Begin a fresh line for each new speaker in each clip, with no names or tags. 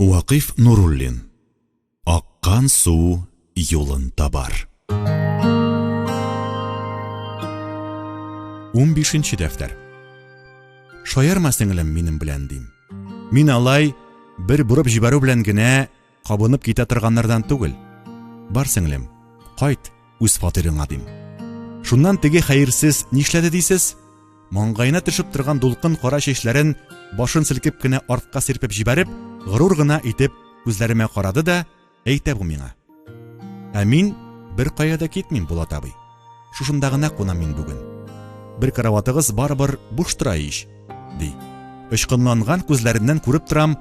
Вакыйф Нуруллин. Аккан су юлын табар. 15 дәфтәр. Шаярма, сеңлем, минем белән, дим. Мин алай бер борып җибәрү белән генә кабынып китә торганнардан түгел. Бар, сеңлем, кайт үз фатирыңа, дим. Шуннан теге хәерсез нишләде дисез? Маңгаена төшеп торган дулкын кара чәчләрен башын селкеп кенә артка сирпеп җибәреп, горур гына итеп күзләремә карады да, әйтә бу миңа. Ә мин бер кая да китмим, Булат абый. Шушында гына кунам мин бүген. Бер караватыгыз барыбер буш тора ич, ди. Очкынланган күзләреннән күреп торам,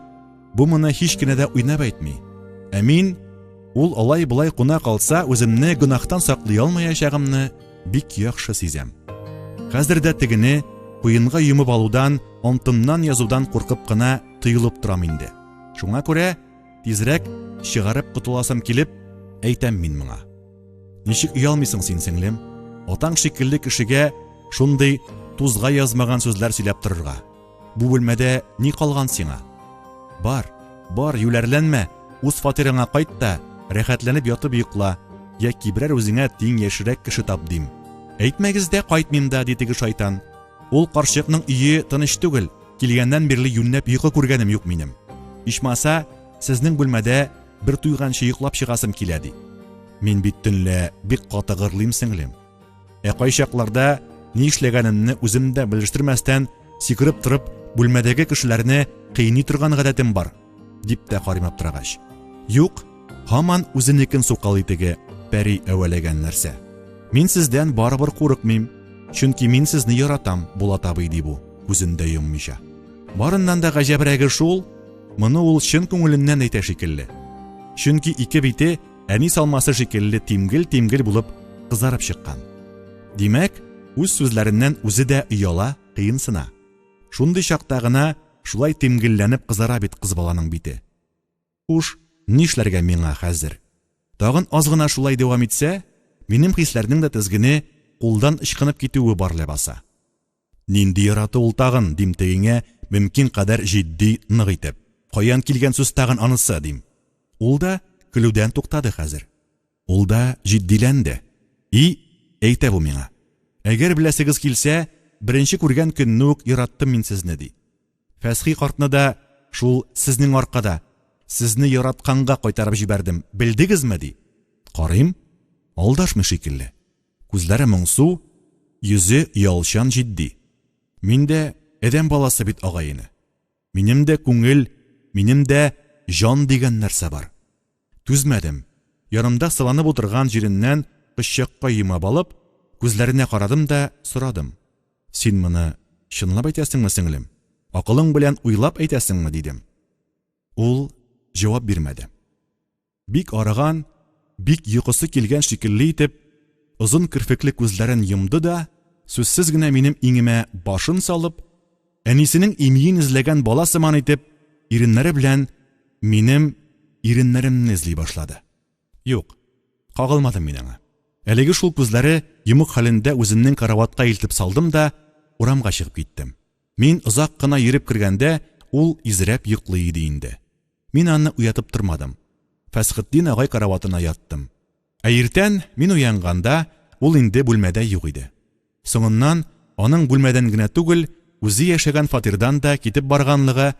бу моны һич кенә дә уйнап әйтми. Ә мин ул алай-болай куна калса, үземне гөнаһтан саклый алмаячагымны бик яхшы сизәм. Хәзер дә тегене куенга йомып алудан, антыннан язудан куркып кына тыелып торам инде. Шуңа күрә тизрәк чыгарып котыласым килеп, әйтәм мин моңа. Ничек оялмыйсың син, сеңлем? Атаң шикелле кешегә шундый тузга язмаган сүзләр сөйләп торырга. Бу бүлмәдә ни калган сиңа? Бар, бар, юләрләнмә, үз фатирыңа кайт та, рәхәтләнеп ятып йокла, яки берәр үзеңә тиң яшьрәк кеше тап, дим. Әйтмәгез дә, кайтмыйм да, ди теге шайтан. Ул карчыкның өе тыныч түгел, килгәннән бирле юньләп йокы күргәнем юк минем. Ичмаса, сезнең бүлмәдә бер туйганчы йоклап чыгасым килә, ди. Мин бит төнлә бик каты гырлыйм, сеңлем. Ә кайчакларда ни эшләгәнемне үзем дә белештермәстән, сикереп торып, бүлмәдәге кешеләрне кыйный торган гадәтем бар, дип тә карыйм аптырагач. Юк, һаман үзенекен сукалый теге пәри әвәләгән нәрсә. Мин сездән барыбер курыкмыйм, чөнки мин сезне яратам, Булат абый, ди бу, күзен дә йоммыйча. Барыннан да гаҗәбрәге шул, моны ул чын күңеленнән әйтә шикелле. Чөнки ике бите әни салмасы шикелле тимгел-тимгел булып кызарып чыккан. Димәк, үз сүзләреннән үзе дә ояла, кыенсына. Шундый чакта гына шулай тимгелләнеп кызара бит кыз баланың бите. Хуш, нишләргә миңа хәзер? Тагын аз гына шулай дәвам итсә, минем хисләрнең дә тезгене кулдан ычкынып китүе бар ләбаса. Нинди ярату ул тагын, дим тегеңә, мөмкин кадәр җитди, нык итеп. Каян килгән сүз тагын анысы, дим. Ул да көлүдән туктады хәзер. Ул да җитдиләнде. И, әйтә бу миңа. Әгәр беләсегез килсә, беренче күргән көнне үк яраттым мин сезне, ди. Фәсхи картны да шул сезнең аркада, сезне яратканга кайтарып җибәрдем, белдегезме, ди. Карыйм, алдашмый шикелле. Күзләре моңсу, йөзе оялчан җитди. Мин дә адәм баласы бит, агай-эне. Минем дә күңел, минем дә җан дигән нәрсә бар. Түзмәдем, янымда сыланып утырган җиреннән кочакка йомап алып, күзләренә карадым да сорадым. Син моны чынлап әйтәсеңме, сеңлем? Акылың белән уйлап әйтәсеңме? дидем. Ул җавап бирмәде. Бик арыган, бик йокысы килгән шикелле итеп, озын керфекле күзләрен йомды да, сүзсез генә минем иңемә башын салып, әнисенең имиен эзләгән бала сыман итеп, иреннәре белән минем иреннәремне эзли башлады. Юк, кагылмадым мин аңа. Әлеге шул күзләре йомык хәлендә үземнең караватка илтеп салдым да, урамга чыгып киттем. Мин озак кына йөреп кергәндә, ул изрәп йоклый иде инде. Мин аны уятып тормадым. Фәсхетдин агай караватына яттым. Ә иртән, мин уянганда, ул инде бүлмәдә юк иде. Соңыннан аның бүлмәдән генә түгел, үзе яшәгән фатирдан да китеп барганлыгы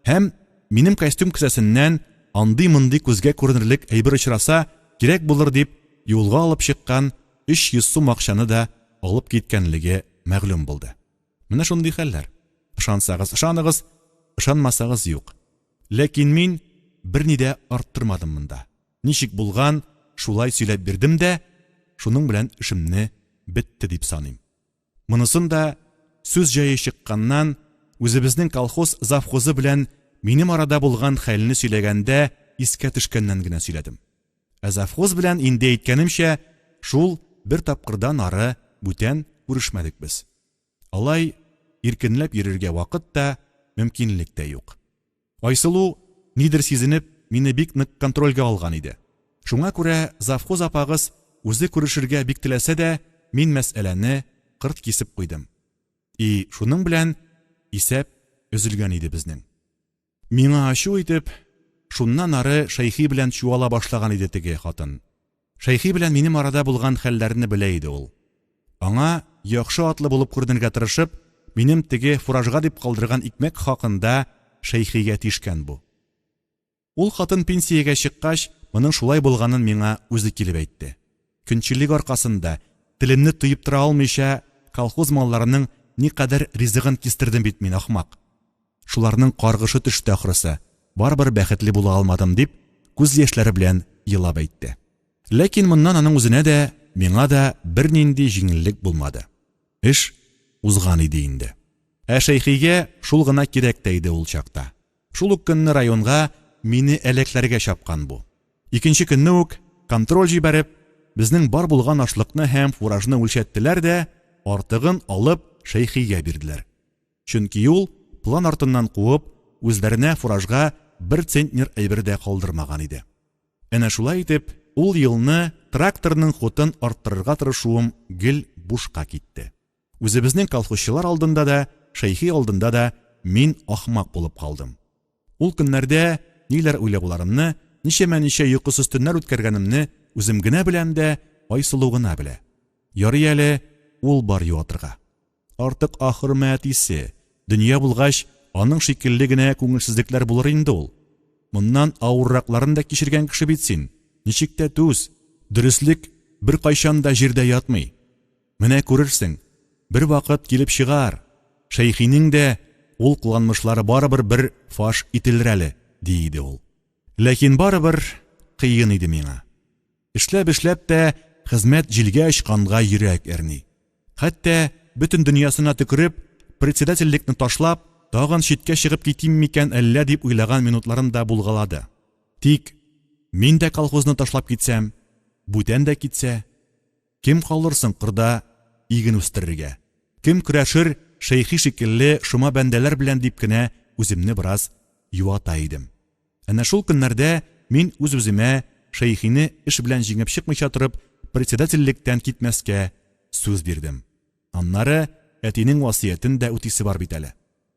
һәм минем костюм кесәсеннән андый-мондый күзгә күренерлек әйбер очраса, кирәк булыр дип, юлга алып чыккан 300 сум акчаны да алып киткәнлеге мәгълүм булды. Менә шундый хәлләр. Ышансагыз, ышаныгыз, ышанмасагыз, юк. Ләкин мин берни дә арттырмадым монда. Ничек булган, шулай сөйләп бирдем дә, шуның белән эшемне бетте дип саныйм. Монысын да сүз җае чыкканнан, үзебезнең колхоз завхозы белән минем арада булган хәлне сөйләгәндә искә төшкәннән генә сөйләдем. Ә завхоз белән, инде әйткәнемчә, шул бер тапкырдан ары бүтән күрешмәдек без. Алай иркенләп йөрергә вакыт та, мөмкинлек тә юк. Айсылу, нидер сизенеп, мине бик нык контрольгә алган иде. Шуңа күрә завхоз апагыз үзе күрешергә бик теләсә дә, мин мәсьәләне кырт кисеп куйдым. И шуның белән исәп өзелгән иде безнең. Миңа ачу итеп, Шуннан ары Шәйхи белән чуала башлаган иде теге хатын. Шәйхи белән минем арада булган хәлләрне белә иде ул. Аңа яхшы атлы булып күренергә тырышып, минем теге фуражга дип калдырган икмәк хакында Шәйхигә тишкән бу. Ул хатын пенсиягә чыккач, моның шулай булганын миңа үзе килеп әйтте. Көнчеллек аркасында, телемне тыеп тора алмыйча, колхоз малларының никадәр ризыгын кистердем бит мин, ахмак. Шуларның каргышы төште ахрысы, барыбер бәхетле була алмадым, дип, күз яшьләре белән елап әйтте. Ләкин моннан аның үзенә дә, миңа да бернинди җиңеллек булмады. Эш узган иде инде. Ә Шәйхигә шул гына кирәк тә иде ул чакта. Шул ук көнне районга мине әләкләргә чапкан бу. Икенче көнне үк контроль җибәреп, безнең бар булган ашлыкны һәм фуражны үлчәттеләр дә, артыгын алып Шәйхигә бирделәр. Чөнки ул, план артыннан куып, үзләренә фуражга бер центнер әйбер дә калдырмаган иде. Әнә шулай итеп, ул елны тракторның хутын арттырырга тырышуым гел бушка китте. Үзебезнең колхозчылар алдында да, Шәйхи алдында да мин ахмак булып калдым. Ул көннәрдә ниләр уйлауларымны, ничәмә-ничә йокысыз төннәр үткәргәнемне үзем генә беләм дә, Айсылу гына белә. Ярый әле ул бар юатырга. Артык ахырмы әтисе? Дөнья булгач, аның шикелле генә күңелсезлекләр булыр инде ул. Моннан авырракларын да кичергән кеше бит син. Ничек тә түз. Дөреслек беркайчан да җирдә ятмый. Менә күрерсең, бервакыт килеп чыгар. Шәйхинең дә ул кыланмышлары барыбер бер фаш ителер әле, ди иде ул. Ләкин барыбер кыен иде миңа. Эшләп-эшләп тә хезмәт җилгә очканга йөрәк әрни. Хәтта бөтен дөньясына төкереп, председательлекне ташлап, тагын читкә чыгып китим микән әллә дип уйлаган минутларым да булгалады. Тик мин дә колхозны ташлап китсәм, бүтән дә китсә, кем калыр соң кырда иген үстерергә? Кем көрәшер Шәйхи шикелле шома бәндәләр белән дип кенә үземне бераз юата идем. Әнә шул көннәрдә мин үз-үземә Шәйхине эш белән җиңеп чыкмыйча торып, председательлектән китмәскә сүз бирдем. Аннары әтинең васыятен дә үтисе бар бит әле.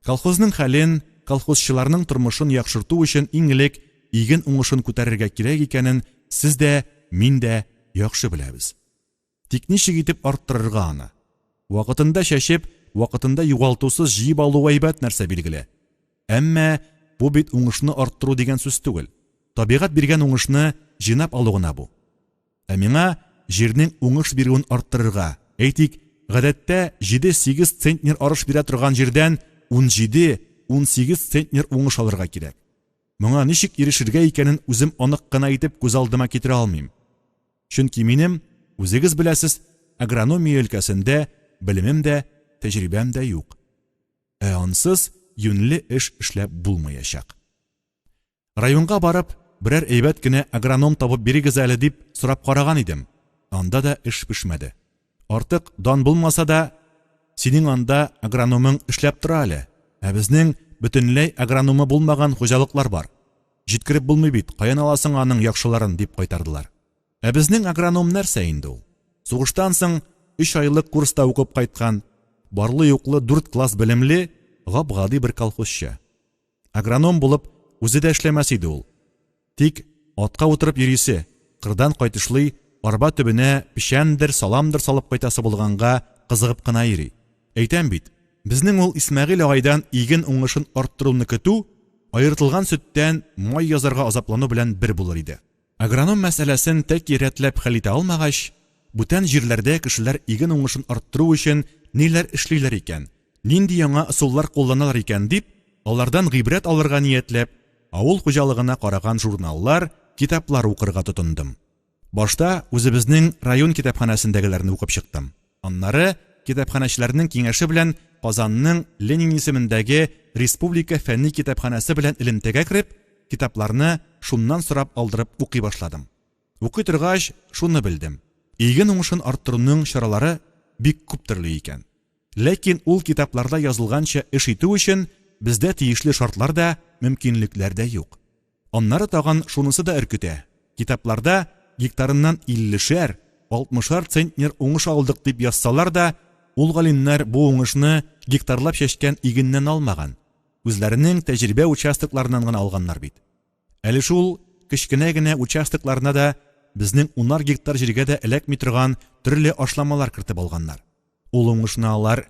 Колхозның хәлен, колхозчыларның тормышын яхшырту өчен иң элек иген уңышын күтәрергә кирәк икәнен сез дә, мин дә яхшы беләбез. Тик ничек итеп арттырырга аны? Вакытында чәчеп, вакытында югалтусыз җыеп алу әйбәт нәрсә, билгеле. Әмма бу бит уңышны арттыру дигән сүз түгел. Табигать биргән уңышны җыйнап алу гына бу. Ә миңа җирнең уңыш бирүен арттырырга, әйтик, гадәттә 7-8 центнер арыш бирә торган җирдән 17-18 центнер уңыш алырга кирәк. Моңа ничек ирешергә икәнен үзем анык кына итеп күз алдыма китерә алмыйм. Чөнки минем, үзегез беләсез, агрономия өлкәсендә белемем дә, тәҗрибәм дә юк. Ә ансыз юньле эш эшләп булмаячак. Районга барып, берәр әйбәт кенә агроном табып бирегез әле дип сорап караган идем, анда да эш пешмәде. Артык дан булмаса да, синең анда агрономың эшләп тора әле, ә безнең бөтенләй агрономы булмаган хуҗалыклар бар. Җиткереп булмый бит, каян аласың аның яхшыларын, дип кайтардылар. Ә безнең агроном нәрсә инде ул? Сугыштан соң өч айлык курста укып кайткан, барлы-юклы дүрт класс белемле, гап-гади бер колхозчы. Агроном булып үзе дә эшләмәс иде ул. Тик атка утырып йөрисе, кырдан кайтышлый арба төбенә печәндер, саламдыр салып кайтасы булганга кызыгып кына йөри. Әйтәм бит, безнең ул Исмәгыйль агайдан иген уңышын арттыруны көтү, аертылган сөттән май язарга азаплану белән бер булыр иде. Агроном мәсьәләсен тәки рәтләп хәл итә алмагач, бүтән җирләрдә кешеләр иген уңышын арттыру өчен ниләр эшлиләр икән, нинди яңа ысуллар кулланалар икән дип, алардан гыйбрәт алырга ниятләп, авыл хуҗалыгына караган журналлар, китаплар укырга тотындым. Башта үзебезнең район китапханәсендәгеләрне укып чыктым. Аннары китапханәчеләрнең киңәше белән Казанның Ленин исемендәге республика фәнни китапханәсе белән элемтәгә кереп, китапларны шуннан сорап алдырып укый башладым. Укый торгач, шуны белдем, иген уңышын арттыруның чаралары бик күп төрле икән. Ләкин ул китапларда язылганча эш итү өчен бездә тиешле шартлар да, мөмкинлекләр дә юк. Аннары тагын шунысы да өркетә, китапларда гектарыннан иллешәр, алтмышар центнер уңыш алдык дип язсалар да, ул галимнәр бу уңышны гектарлап чәчкән игеннән алмаган, үзләренең тәҗрибә участокларыннан гына алганнар бит. Әле шул кечкенә генә участокларына да безнең унар гектар җиргә дә эләкми торган төрле ашламалар кертеп алганнар. Ул уңышны алар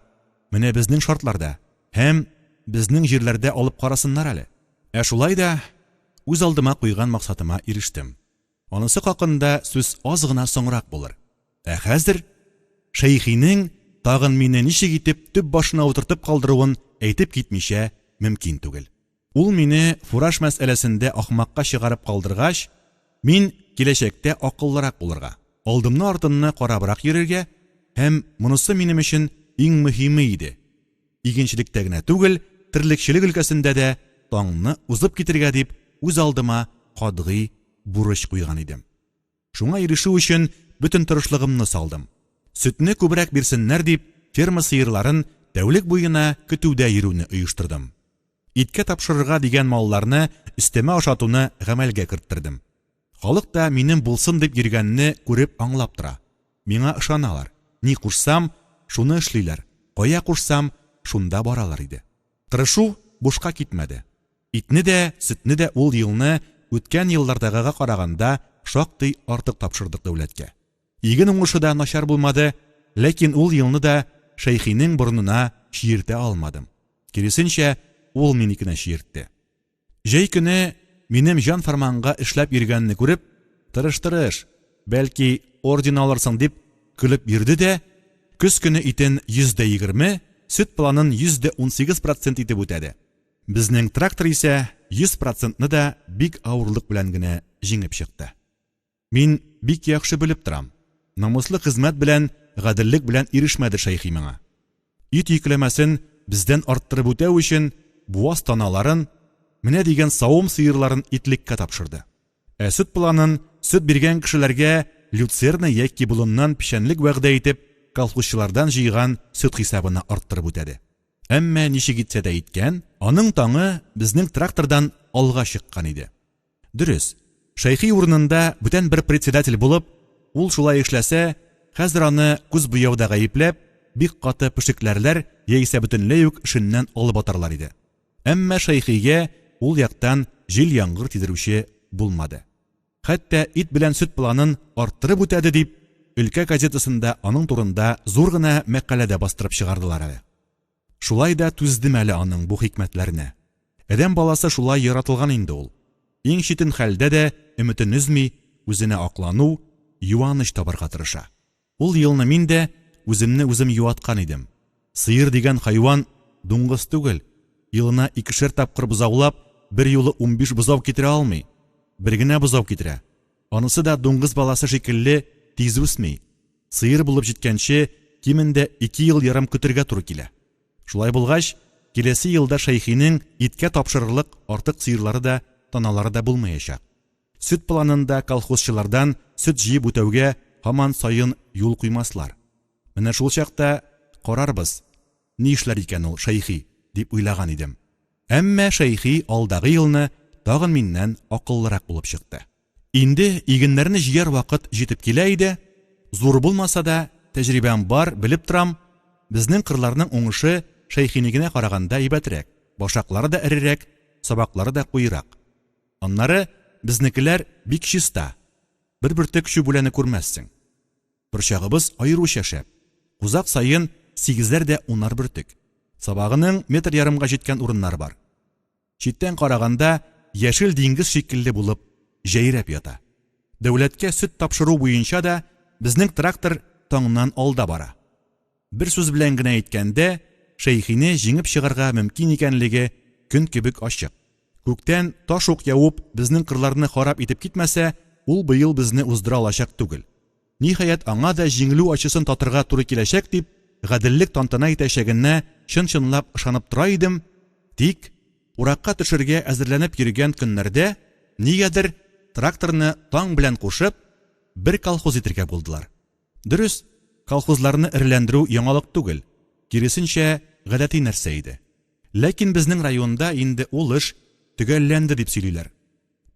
менә безнең шартларда һәм безнең җирләрдә алып карасыннар әле. Ә шулай да үз алдыма куйган максатыма ирештем. Анысы хакында сүз аз гына соңрак булыр. Ә хәзер Шәйхинең тагын мине ничек итеп төп башына утыртып калдыруын әйтеп китмичә мөмкин түгел. Ул мине фураж мәсьәләсендә ахмакка чыгарып калдыргач, мин киләчәктә акыллырак булырга, алдымны-артымны карабрак йөрергә һәм, монысы минем өчен иң мөһиме иде, игенчелектә генә түгел, терлекчелек өлкәсендә дә таңны узып китергә дип үз алдыма катгый бурыч куйган идем. Шуңа ирешү өчен бөтен тырышлыгымны салдым. Сөтне күбрәк бирсеннәр дип, ферма сыерларын тәүлек буена көтүдә йөрүне оештырдым. Иткә тапшырырга дигән малларны өстәмә ашатуны гамәлгә керттердем. Халык та минем булсын дип йөргәнне күреп аңлап тора. Миңа ышаналар, ни кушсам, шуны эшлиләр, кая кушсам, шунда баралар иде. Тырышу бушка китмәде. Итне дә, сөтне дә ул елны үткән еллардагыга караганда шактый артык тапшырдык дәүләткә. Иген уңышы да начар булмады, ләкин ул елны да Шәйхинең борынына чиертә алмадым. Киресенчә, ул минекенә чиертте. Җәй көне минем җан-фәрманга эшләп йөргәнне күреп, Тырыш, тырыш, бәлки, орден алырсың, дип көлеп йөрде дә, көз көне итен 20%, сөт планын 18% процент итеп үтәде. Безнең трактор исә 100 процентны да бик авырлык белән генә җиңеп чыкты. Мин бик яхшы белеп торам, намуслы хезмәт белән, гаделлек белән ирешмәде Шәйхи миңа. Ит йөкләмәсен бездән арттырып үтәү өчен буаз таналарын, менә дигән савым сыерларын итлеккә тапшырды. Ә сөт планын сөт биргән кешеләргә люцерна яки болыннан печәнлек вәгъдә итеп, колхозчылардан җыйган сөт хисабына арттырып үтәде. Әмма ничек итсә дә иткән, аның таңы безнең трактордан алга чыккан иде. Дөрес, Шәйхи урынында бүтән бер председатель булып, ул шулай эшләсә, хәзер аны күз буяуда гаепләп, бик каты пешекләрләр яисә бөтенләй үк эшеннән алып атарлар иде. Әмма Шәйхигә ул яктан җил-яңгыр тидерүче булмады. Хәтта ит белән сөт планын арттырып үтәде дип, өлкә газетасында аның турында зур гына мәкалә дә бастырып чыгардылар әле. Шулай да түздем әле аның бу хикмәтләренә. Адәм баласы шулай яратылган инде ул. Иң читен хәлдә дә өметен өзми, үзенә аклану, юаныч табарга тырыша. Ул елны мин дә үземне үзем юаткан идем. Сыер дигән хайван дуңгыз түгел, елына икешәр тапкыр бозаулап, берьюлы 15 бозау китерә алмый. Бер генә бозау китерә. Анысы да дуңгыз баласы шикелле тиз үсми. Сыер булып җиткәнче, кимендә ике ел ярым көтергә туры килә. Шулай булгач, киләсе елда Шәйхинең иткә тапшырырлык артык сыерлары да, таналары да булмаячак. Сөт планында колхозчылардан сөт җыеп үтәүгә һаман саен юл куймаслар. Менә шул чакта карарбыз, ни эшләр икән ул Шәйхи, дип уйлаган идем. Әмма Шәйхи алдагы елны тагын миннән акыллырак булып чыкты. Инде игеннәрне җыяр вакыт җитеп килә иде, зур булмаса да, тәҗрибәм бар, белеп торам, безнең кырларның уңышы Шәйхинекенә караганда әйбәтрәк, башаклары да эрерәк, сабаклары да куерак. Аннары безнекеләр бик чиста, бер бөртек чүп үләне күрмәссең. Борчагыбыз аеруча шәп, кузак саен сигезәр дә унар бөртек. Сабагының метр ярымга җиткән урыннары бар. Читтән караганда яшел диңгез шикелле булып җәйрәп ята. Дәүләткә сөт тапшыру буенча да безнең трактор таңнан алда бара. Бер сүз белән генә әйткәндә, Шәйхине җиңеп чыгарга мөмкин икәнлеге көн кебек ачык. Күктән таш ук явып безнең кырларны харап итеп китмәсә, ул быел безне уздыра алачак түгел. Ниһаять, аңа да җиңелү ачысын татырга туры киләчәк дип, гаделлек тантана итәчәгенә чын-чынлап ышанып тора идем, тик, уракка төшергә әзерләнеп йөргән көннәрдә, нигәдер, тракторны таң белән кушып, бер колхоз итергә булдылар. Дөрес, колхозларны эреләндерү яңалык түгел, киресенчә, гадәти нәрсә иде. Ләкин безнең районда инде ул эш төгәлләнде дип сөйлиләр.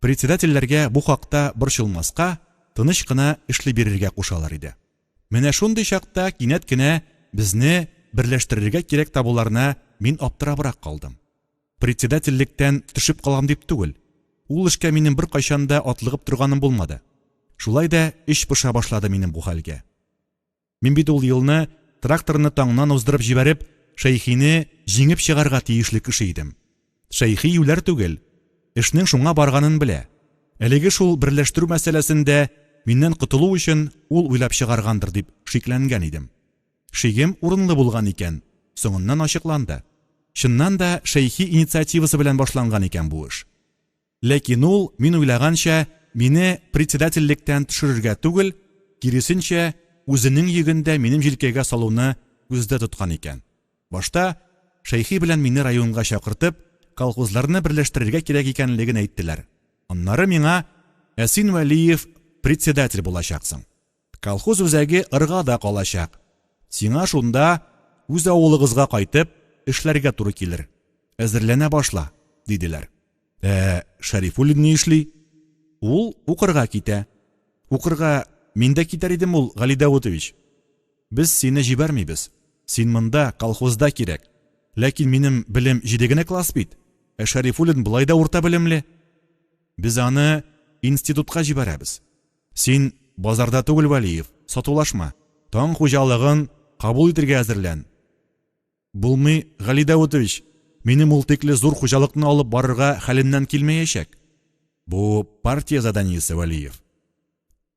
Председательләргә бу хакта борчылмаска, тыныч кына эшли бирергә кушалар иде. Менә шундый чакта кинәт кенә безне берләштерергә кирәк табуларына мин аптырабрак калдым. Председательлектән төшеп калам дип түгел. Ул эшкә минем беркайчан да атлыгып торганым булмады. Шулай да эч поша башлады минем бу хәлгә. Мин бит ул елны тракторны таңнан уздырып җибәреп, Шәйхине җиңеп чыгарга тиешле кеше идем. Шәйхи юләр түгел, эшнең шуңа барганын белә. Әлеге шул берләштерү мәсьәләсен дә миннән котылу өчен ул уйлап чыгаргандыр дип шикләнгән идем. Шигем урынлы булган икән, соңыннан ачыкланды. Чыннан да Шәйхи инициативасы белән башланган икән бу эш. Ләкин ул, мин уйлаганча, мине председательлектән төшерергә түгел, киресенчә, үзенең йөген дә минем җилкәгә салуны күздә тоткан икән. Башта Шәйхи белән мине районга чакыртып, колхозларны берләштерергә кирәк икәнлеген әйттеләр. Аннары миңа, Ә син, Вәлиев, председатель булачаксың. Колхоз үзәге Ыргада калачак. Сиңа шунда, үз авылыгызга кайтып, эшләргә туры килер. Әзерләнә башла, диделәр. Ә Шәрифуллин ни эшли? Ул укырга китә. Укырга мин дә китәр идем ул, Гали Даутович. Без сине җибәрмибез. Син монда, колхозда кирәк. Ләкин минем белем җиде генә класс бит. Ә Шәрифуллин болай да урта белемле. Без аны институтка җибәрәбез. Син базарда түгел, Вәлиев, сатулашма. Таң хуҗалыгын кабул итергә әзерлән. Булмый, Гали Даутович, минем ул тикле зур хуҗалыкны алып барырга хәлемнән килмәячәк. Бу партия заданиесе, Вәлиев.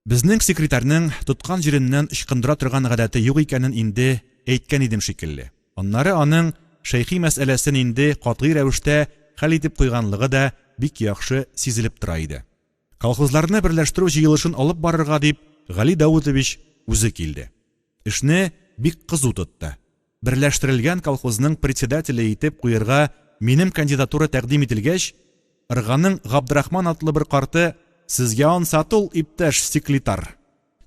Безнең секретарьның тоткан җиреннән ычкындыра торган гадәте юк икәнен инде әйткән идем шикелле. Аннары аның Шәйхи мәсьәләсен инде катгый рәвештә хәл итеп куйганлыгы да бик яхшы сизелеп тора иде. Колхозларны берләштерү җыелышын алып барырга дип Гали Даутович үзе килде. Эшне бик кызу тотты. Берләштерелгән колхозның председателе итеп куерга минем кандидатура тәкъдим ителгәч, Ырганың Габдрахман атлы бер карты, Сезгә ансат ул, иптәш секлитар.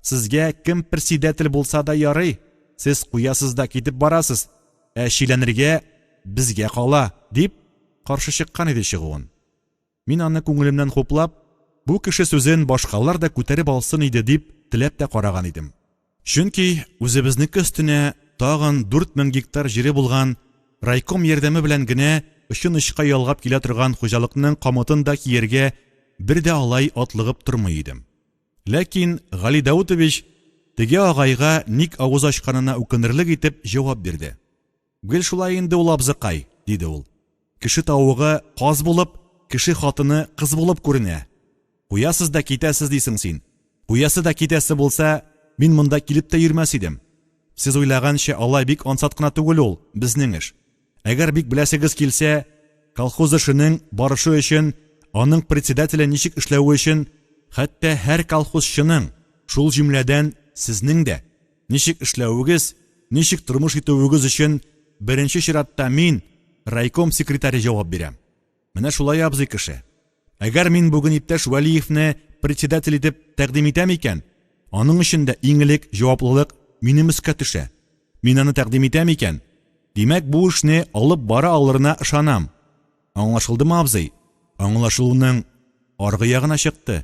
Сезгә кем председатель булса да ярый, сез куясыз да китеп барасыз, ә чиләнергә безгә кала, дип каршы чыккан иде чыгуын. Мин аны күңелемнән хуплап, бу кеше сүзен башкалар да күтәреп алсын иде дип теләп тә караган идем. Чөнки үзебезнеке өстенә тагын 4000 гектар җире булган, райком ярдәме белән генә очын-очка ялгап килә торган хуҗалыкның камытын да кияргә бер дә алай атлыгып тормый идем. Ләкин Гали Даутович теге агайга ник авыз ачканына үкенерлек итеп җавап бирде. Гел шулай инде ул, абзыкай, диде ул. Кеше тавыгы каз булып, кеше хатыны кыз булып күренә. Куясыз да китәсез дисең син. Куясы да китәсе булса, мин монда килеп тә йөрмәс идем. Сез уйлаганча алай бик ансат кына түгел ул, безнең эш. Әгәр бик беләсегез килсә, колхоз эшенең барышы өчен, аның председателе ничек эшләве өчен, хәтта һәр колхозчының, шул җөмләдән сезнең дә, Ничек эшләвегез, ничек тормыш итүегез өчен беренче чиратта мин, райком секретаре җавап бирәм. Менә шулай, абзый кеше. Әгәр мин бүген иптәш Вәлиевне председатель итеп тәкъдим итәм икән, аның өчен дә иң элек җаваплылык минем өскә төшә. Мин аны тәкъдим итәм икән, димәк, бу эшне алып бара алырына ышанам. Аңлашылдымы, абзый? Аңлашылуның аргы ягына чыкты,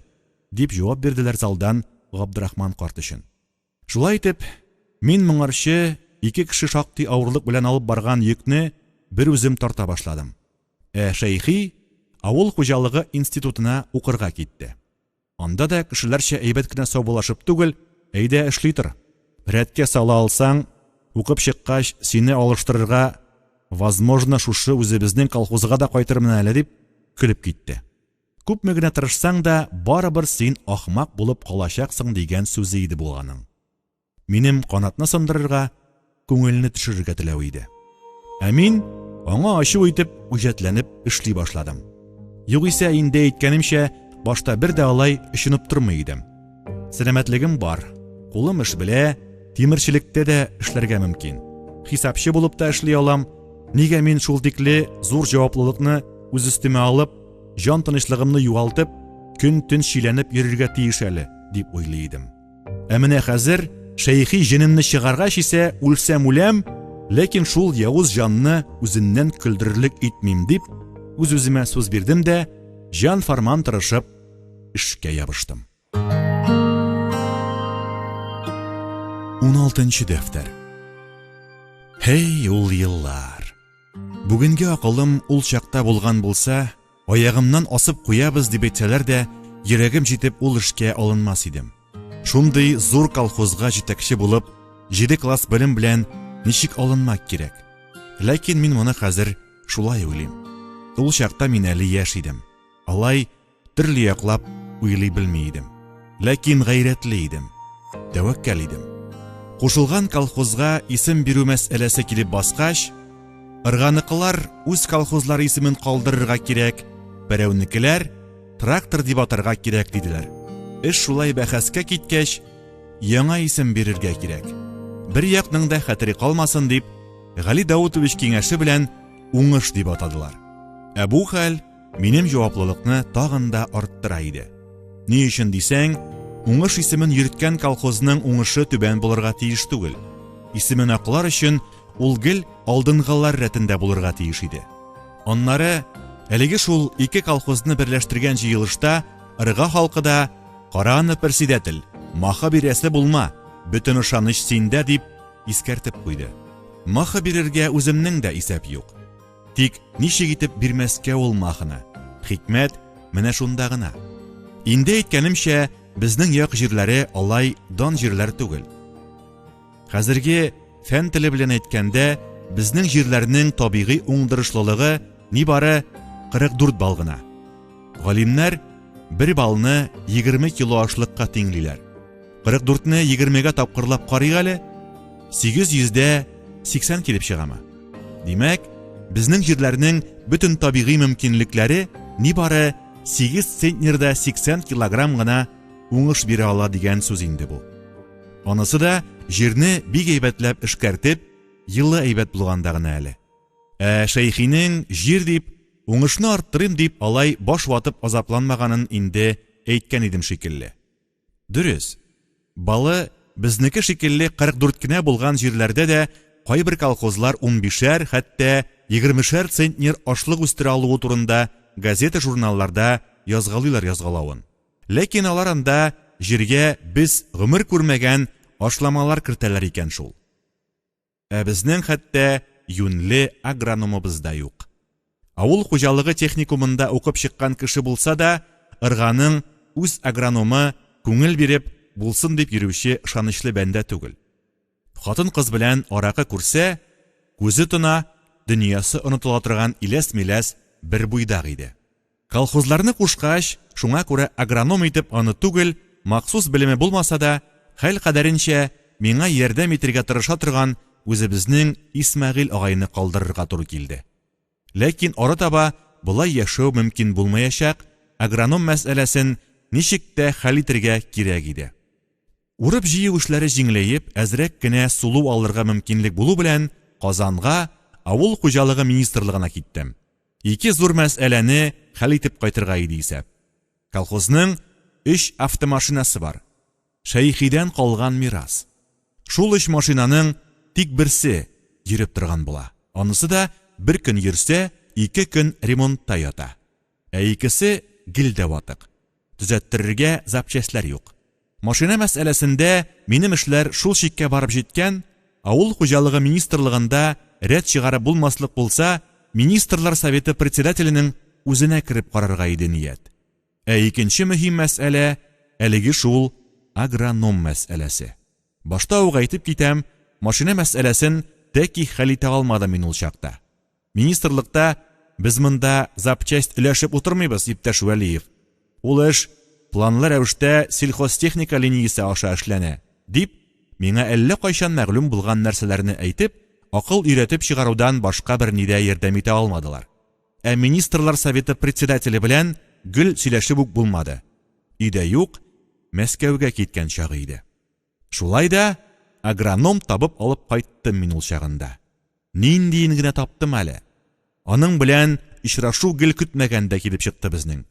дип җавап бирделәр залдан Габдрахман карт өчен. Шулай итеп, мин моңарчы ике кеше шактый авырлык белән алып барган йөкне бер үзем тарта башладым. Ә Шәйхи авыл хуҗалыгы институтына укырга китте. Анда да кешеләрчә әйбәт кенә саубуллашып түгел, әйдә эшли тор. Рәткә сала алсаң, укып чыккач, сине алыштырырга, возможно, шушы үзебезнең колхозга да кайтырмын әле, дип көлеп китте. Күпме генә тырышсаң да, барыбер син ахмак булып калачаксың дигән сүзе иде бу аның. Минем канатны сындырырга, күңелне төшерергә теләве иде. Ә мин аңа ачу итеп, үҗәтләнеп эшли башладым. Югыйсә, инде әйткәнемчә, башта бер дә алай очынып тормый идем. Сәламәтлегем бар, кулым эш белә, тимерчелектә дә эшләргә мөмкин. Хисапчы булып та эшли алам. Нигә мин шул тикле зур җаваплылыкны үз өстемә алып, җан тынычлыгымны югалтып, көн-төн чиләнеп йөрергә тиеш әле, дип уйлый идем. Ә менә хәзер шәйхи җенемне чыгаргач исә үлсәм үләм, ләкин шул явыз җанны үзеннән көлдерерлек итмим дип, үз-үземә сүз бирдем дә, җан-фарман тырышып эшкә ябыштым. 16 дәфтәр. Һей, ул еллар. Бүгенге акылым ул чакта булган булса, Аягымнан асып куябыз дип әйтсәләр дә, йөрәгем җитеп ул эшкә алынмас идем. Шундый зур колхозга җитәкче булып, җиде класс белем белән ничек алынмак кирәк? Ләкин мин моны хәзер шулай уйлыйм. Ул чакта мин әле яшь идем. Алай төрле яклап уйлый белми идем. Ләкин гайрәтле идем. Тәвәккәл идем. Кушылган колхозга исем бирү мәсьәләсе килеп баскач, Ырганыкылар үз колхозлары исемен калдырырга кирәк, Пәрәүнекеләр трактор дип атарга кирәк диделәр. Эш шулай бәхәскә киткәч, яңа исем бирергә кирәк. Бер якның да хәтере калмасын дип, Гали Даутович киңәше белән Уңыш дип атадылар. Ә бу хәл минем җаваплылыкны тагын да арттыра иде. Ни өчен дисәң, Уңыш исемен йөрткән колхозның уңышы түбән булырга тиеш түгел. Исемен аклар өчен ул гел алдынгылар рәтендә булырга тиеш иде. Аннары әлеге шул ике колхозны берләштергән җыелышта Ырга халкы да «Кара аны, председатель, маха бирәсе булма, бөтен ышаныч синдә» дип искәртеп куйды. Маха бирергә үземнең дә исәп юк. Тик ничек итеп бирмәскә ул маханы? Хикмәт менә шунда гына. Инде әйткәнемчә, безнең як җирләре алай дан җирләр түгел. Хәзерге фән теле белән әйткәндә, безнең җирләрнең табигый уңдырышлылыгы нибары 44 балл гына. Галимнәр бер баллны 20 кило ашлыкка тиңлиләр. 44-не 20-гә тапкырлап карыйк әле, 880 килеп чыгамы? Димәк, безнең җирләрнең бөтен табигый мөмкинлекләре нибары 8 центнерда 80 килограмм гына уңыш бирә ала дигән сүз инде бу. Анысы да җирне бик әйбәтләп эшкәртеп, елы әйбәт булганда гына әле. Ә Шәйхинең җир дип, уңышны арттырыйм дип алай баш ватып азапланмаганын инде әйткән идем шикелле. Дөрес, балы безнеке шикелле 44 кенә булган җирләрдә дә кайбер колхозлар унбишәр, хәтта егермешәр центнер ашлык үстерә алуы турында газета-журналларда язгалыйлар язгалавын. Ләкин алар анда җиргә без гомер күрмәгән ашламалар кертәләр икән шул. Ә безнең хәтта юньле агрономыбыз да юк. Авыл хуҗалыгы техникумында укып чыккан кеше булса да, Ырганың үз агрономы күңел биреп, булсын дип йөрүче ышанычлы бәндә түгел. Хатын-кыз белән аракы күрсә, күзе тона, дөньясы онытыла торган иләс-миләс бер буйдак иде. Колхозларны кушкач, шуңа күрә агроном итеп аны түгел, махсус белеме булмаса да, хәл кадәренчә миңа ярдәм итергә тырыша торган үзебезнең Исмәгыйль агайны калдырырга туры килде. Ләкин арытаба болай яшәү мөмкин булмаячак, агроном мәсьәләсен ничек тә хәл итергә кирәк иде. Урып-җыю эшләре җиңеләеп, әзрәк кенә сулу алырга мөмкинлек булу белән, Казанга, Авыл хуҗалыгы министрлыгына киттем. Ике зур мәсьәләне хәл итеп кайтырга иде исәп. Колхозның өч автомашинасы бар. Шәйхидән калган мирас. Шул өч машинаның тик берсе йөреп торган була. Анысы да бер көн йөрсә, ике көн ремонтта ята. Ә икесе гел дә ватык. Төзәттерергә запчастьләр юк. Машина мәсьәләсендә минем эшләр шул чиккә барып җиткән, авыл хуҗалыгы министрлыгында рәт чыгарып булмаслык булса, Министрлар Советы председателенең үзенә кереп карарга иде ният. Ә икенче мөһим мәсьәлә, әлеге шул агроном мәсьәләсе. Башта ук әйтеп китәм, машина мәсьәләсен тәки хәл итә алмадым мин ул чакта. Министрлыкта без монда запчасть өләшеп утырмыйбыз, иптәш Вәлиев. Ул эш планлы рәвештә сельхозтехника линиясе аша эшләнә, дип, миңа әллә кайчан мәгълүм булган нәрсәләрне әйтеп, акыл өйрәтеп чыгарудан башка берни дә ярдәм итә алмадылар. Ә Министрлар Советы председателе белән гел сөйләшеп үк булмады. Өйдә юк, Мәскәүгә киткән чагы иде. Шулай да агроном табып алып кайттым мин ул чагында. Ниндиен генә таптым әле. Аның белән очрашу гел көтмәгәндә килеп чыкты безнең.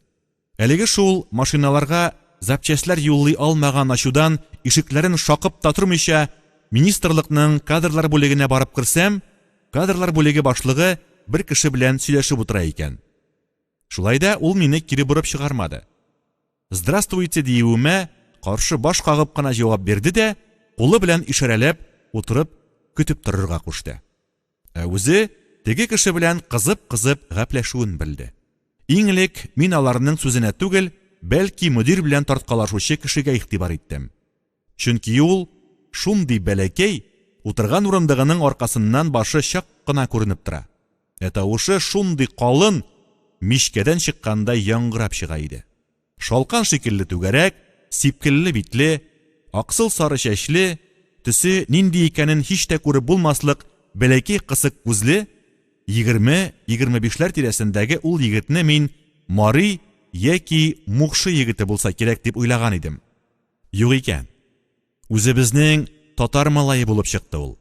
Әлеге шул машиналарга запчастьләр юллый алмаган ачудан ишекләрен шакып та тормыйча, министрлыкның кадрлар бүлегенә барып керсәм, кадрлар бүлеге башлыгы бер кеше белән сөйләшеп утыра икән. Шулай да ул мине кире борып чыгармады. Здравствуйте диюемә каршы баш кагып кына җавап бирде дә, кулы белән ишарәләп, утырып көтеп торырга кушты. Ә үзе теге кеше белән кызып-кызып гәпләшүен белде. Иң элек мин аларның сүзенә түгел, бәлки мөдир белән тарткалашучы кешегә игътибар иттем. Чөнки ул шундый бәләкәй, утырган урындыгының аркасыннан башы чак кына күренеп тора. Ә тавышы шундый калын, мичкәдән чыккандай яңгырап чыга иде. Шалкан шикелле түгәрәк, сипкелле битле, аксыл сары чәчле, төсе нинди икәнен һич тә күреп булмаслык бәләкәй кысык күзле, 20-25 ләр тирәсендәге ул егетне мин мари яки мукшы егете булса кирәк дип уйлаган идем. Юк икән. Үзебезнең татар малае булып чыкты ул.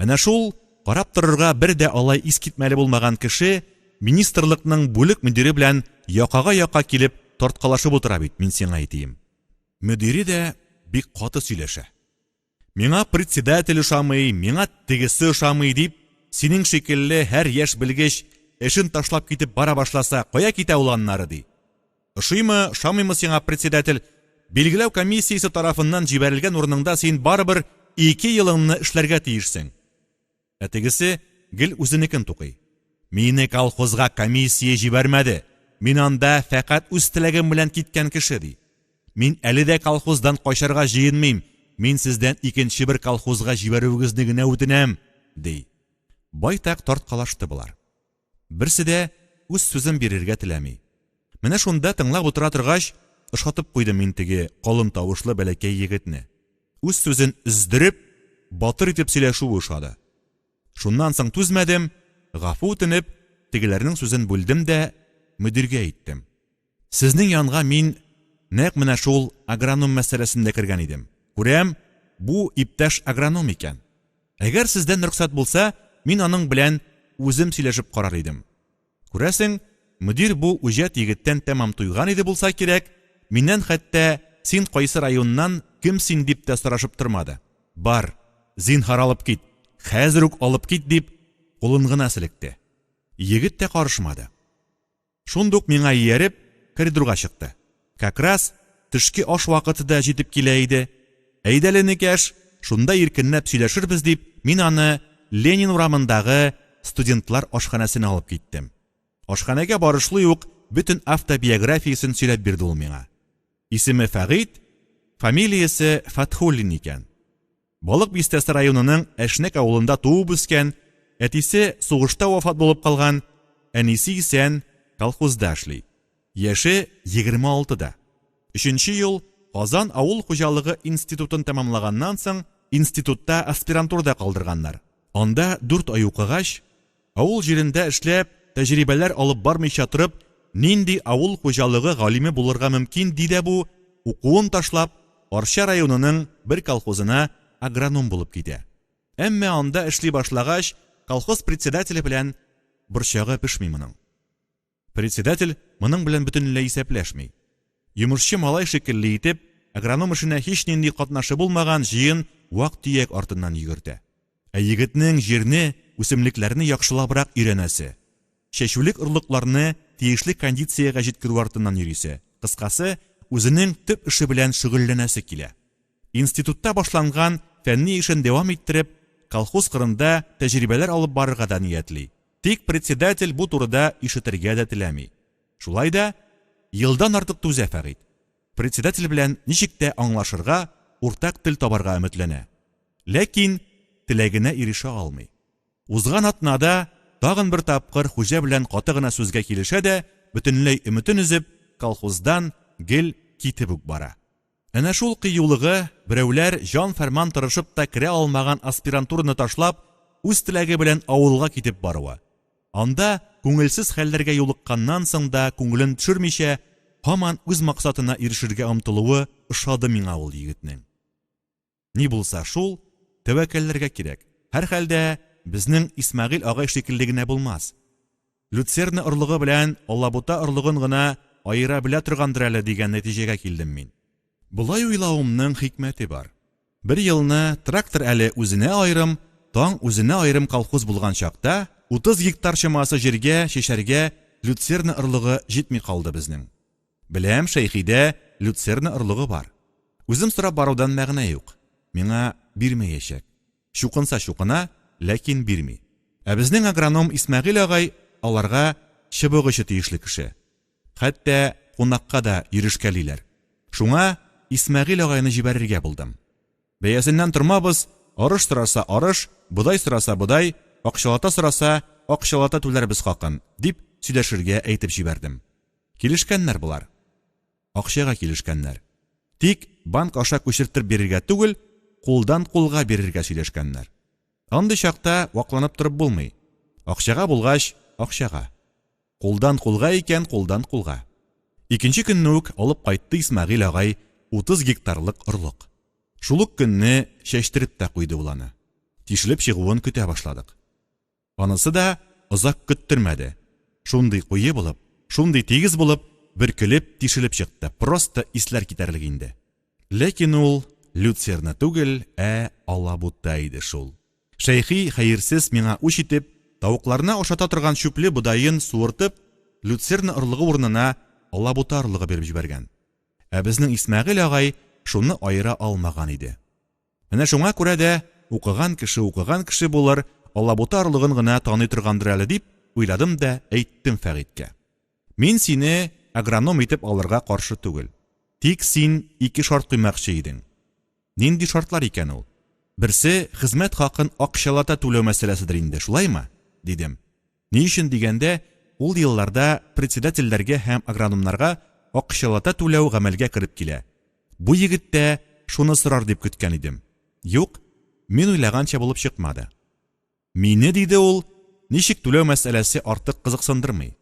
Әнә шул, карап торырга бер дә алай искитмәле булмаган кеше министрлыкның бүлек мөдире белән якага-яка килеп тарткалашып утыра бит, мин сиңа әйтием. Мөдире дә бик каты сөйләшә. Миңа председатель ошамый, миңа тегесе ошамый дип, синең шикелле һәр яшь белгеч эшен ташлап китеп бара башласа, кая китә ул аннары, ди. Ошыймы, ошамыймы сиңа председатель, билгеләү комиссиясе тарафыннан җибәрелгән урыныңда син барыбер ике елыңны эшләргә тиешсең. Ә тегесе гел үзенекен тукый. Мине колхозга комиссия җибәрмәде, мин анда фәкать үз теләгем белән киткән кеше, ди. Мин әле дә колхоздан качарга җыенмыйм, мин сездән икенче бер колхозга җибәрүегезне генә үтенәм, ди. Байтак тарткалашты болар. Берсе дә үз сүзен бирергә теләми. Менә шунда тыңлап утыра торгач, ошатып куйдым мин теге калын тавышлы бәләкәй егетне. Үз сүзен өздереп, батыр итеп сөйләшүе ошады. Шуннан соң түзмәдем, гафу үтенеп, тегеләрнең сүзен бүлдем дә мөдиргә әйттем. Сезнең янга мин нәкъ менә шул агроном мәсьәләсендә кергән идем. Күрәм, бу иптәш агроном икән. Әгәр сездән рөхсәт булса, мин аның белән үзем сөйләшеп карар идем. Күрәсең, мөдир бу үҗәт егеттән тәмам туйган иде булса кирәк, миннән хәтта син кайсы районнан, кем син дип тә сорашып тормады. Бар, зинһар алып кит, хәзер үк алып кит дип, кулын гына селекте. Егет тә карышмады. Шундук миңа ияреп, коридорга чыкты. Как раз төшке аш вакыты да җитеп килә иде. Әйдәле, энекәш, шунда иркенләп сөйләшербез дип, мин аны Ленин урамындагы студентлар ашханәсенә алып киттем. Ашханәгә барышлый ук бөтен автобиографиясен сөйләп бирде ул миңа. Исеме Фәгыйть, фамилиясе Фәтхуллин икән. Балык Бистәсе районының Әшнәк авылында туып үскән, әтисе сугышта вафат булып калган, әнисе исән, колхозда эшли. Яше 26 да. Өченче ел Казан авыл хуҗалыгы институтын тәмамлаганнан соң, институтта аспирантурада калдырганнар. Анда дүрт ай укыгач, Авыл җирендә эшләп, тәҗрибәләр алып бармыйча торып, нинди авыл хуҗалыгы галиме булырга мөмкин, ди дә бу, укуын ташлап, Арча районының бер колхозына агроном булып китә. Әмма анда эшли башлагач, колхоз председателе белән борчагы пешми моның. Председатель моның белән бөтенләй исәпләшми. Йомышчы малай шикелле итеп, агроном эшенә һичнинди катнашы булмаган җыен вак-төяк артыннан йөгертә. Ә егетнең җирне, үсемлекләрне яхшылабрак өйрәнәсе, чәчүлек орлыкларны тиешле кондициягә җиткерү артыннан йөрисе, кыскасы, үзенең төп эше белән шөгыльләнәсе килә. Институтта башланган фәнни эшен дәвам иттереп, колхоз кырында тәҗрибәләр алып барырга да ниятли. Тик председатель бу турыда ишетергә дә теләми. Шулай да, елдан артык түзә Фәгыйть. Председатель белән ничек тә аңлашырга, уртак тел табарга өметләнә. Ләкин теләгенә ирешә алмый. Узган атнада тагын бер тапкыр хуҗа белән каты гына сүзгә килешә дә, бөтенләй өметен өзеп, колхоздан гел китеп үк бара. Әнә шул кыюлыгы, берәүләр җан-фәрман тырышып та керә алмаган аспирантураны ташлап, үз теләге белән авылга китеп баруы, анда күңелсез хәлләргә юлыкканнан соң да күңелен төшермичә, һаман үз максатына ирешергә омтылуы ошады миңа ул егетнең. Ни булса шул, тәвәккәлләргә кирәк. Һәрхәлдә, безнең Исмәгыйль агай шикелле генә булмас. Люцерна орлыгы белән алабута орлыгын гына аера белә торгандыр әле дигән нәтиҗәгә килдем мин. Болай уйлавымның хикмәте бар. Бер елны трактор әле үзенә аерым, таң үзенә аерым колхоз булган чакта, 30 гектар чамасы җиргә чәчәргә люцерна орлыгы җитми калды безнең. Беләм, Шәйхидә люцерна орлыгы бар. Үзем сорап барудан мәгънә юк. Миңа бирмәячәк. Чукынса чукына, ләкин бирми. Ә безнең агроном Исмәгыйль агай аларга чыбык очы тиешле кеше. Хәтта кунакка да йөрешкәлиләр. Шуңа Исмәгыйль агайны җибәрергә булдым. Бәясеннән тормабыз, арыш сораса арыш, бодай сораса бодай, акчалата сораса акчалата түләрбез хакын, дип сөйләшергә әйтеп җибәрдем. Килешкәннәр болар. Акчага килешкәннәр. Тик банк аша күчерттереп бирергә түгел, кулдан кулга бирергә сөйләшкәннәр. Андый чакта вакланып торып булмый. Акчага булгач, акчага. Кулдан кулга икән, кулдан кулга. Икенче көнне үк алып кайтты Исмәгыйль агай 30 гектарлык орлык. Шул ук көнне чәчтереп тә куйды ул аны. Тишелеп чыгуын көтә башладык. Анысы да озак көттермәде. Шундый куе булып, шундый тигез булып, бөркелеп, тишелеп чыкты, просто исләр китәрлек инде. Ләкин ул люцерна түгел, ә алабута иде шул. Шәйхи, хәерсез, миңа үч итеп, тавыкларына ашата торган чүпле бодаен суыртып, люцерна орлыгы урынына алабута орлыгы биреп җибәргән. Ә безнең Исмәгыйль агай шуны аера алмаган иде. Менә шуңа күрә дә укыган кеше укыган кеше булыр, алабута орлыгын гына таный торгандыр әле дип уйладым да әйттем Фәгыйтькә. Мин сине агроном итеп алырга каршы түгел. Тик син ике шарт куймакчы идең. Нинди шартлар икән ул? Берсе, хезмәт хакын акчалата түләү мәсьәләседер инде, шулаймы? дидем. Ни өчен дигәндә, ул елларда председательләргә һәм агрономнарга акчалата түләү гамәлгә кереп килә. Бу егет тә шуны сорар дип көткән идем. Юк, мин уйлаганча булып чыкмады. Мине, диде ул, ничек түләү мәсьәләсе артык кызыксындырмый.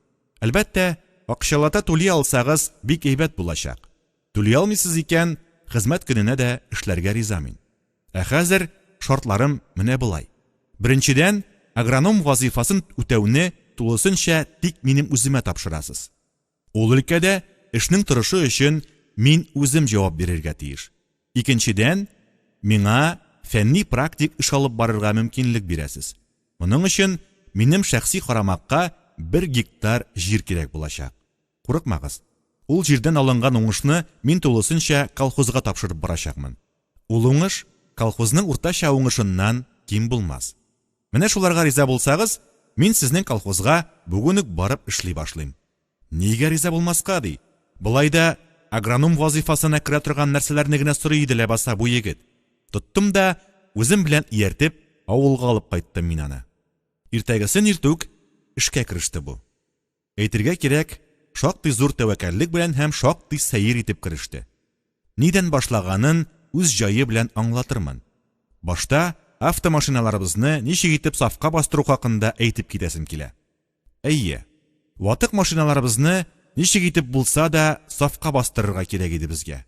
Әлбәттә, акчалата түли алсагыз, бик әйбәт булачак. Түли алмыйсыз икән, хезмәт көненә дә эшләргә риза мин. Ә хәзер шартларым менә болай. Беренчедән, агроном вазыйфасын үтәүне тулысынча тик минем үземә тапшырасыз. Ул өлкәдә эшнең торышы өчен мин үзем җавап бирергә тиеш. Икенчедән, миңа фәнни-практик эш алып барырга мөмкинлек бирәсез. Моның өчен минем шәхси карамакка бер гектар җир кирәк булачак. Курыкмагыз, ул җирдән алынган уңышны мин тулысынча колхозга тапшырып барачакмын. Ул уңыш колхозның уртача уңышыннан ким булмас. Менә шуларга риза булсагыз, мин сезнең колхозга бүген үк барып эшли башлыйм. Нигә риза булмаска, ди. Болай да агроном вазыйфасына керә торган нәрсәләрне генә сорый иде ләбаса бу егет. Тоттым да, үзем белән ияртеп, авылга алып кайттым мин аны. Иртәгесен иртүк эшкә кереште бу. Әйтергә кирәк, шактый зур тәвәккәллек белән һәм шактый сәер итеп кереште. Нидән башлаганын үз җае белән аңлатырмын. Башта автомашиналарыбызны ничек итеп сафка бастыру хакында әйтеп китәсем килә. Әйе, ватык машиналарыбызны ничек итеп булса да сафка бастырырга кирәк иде безгә.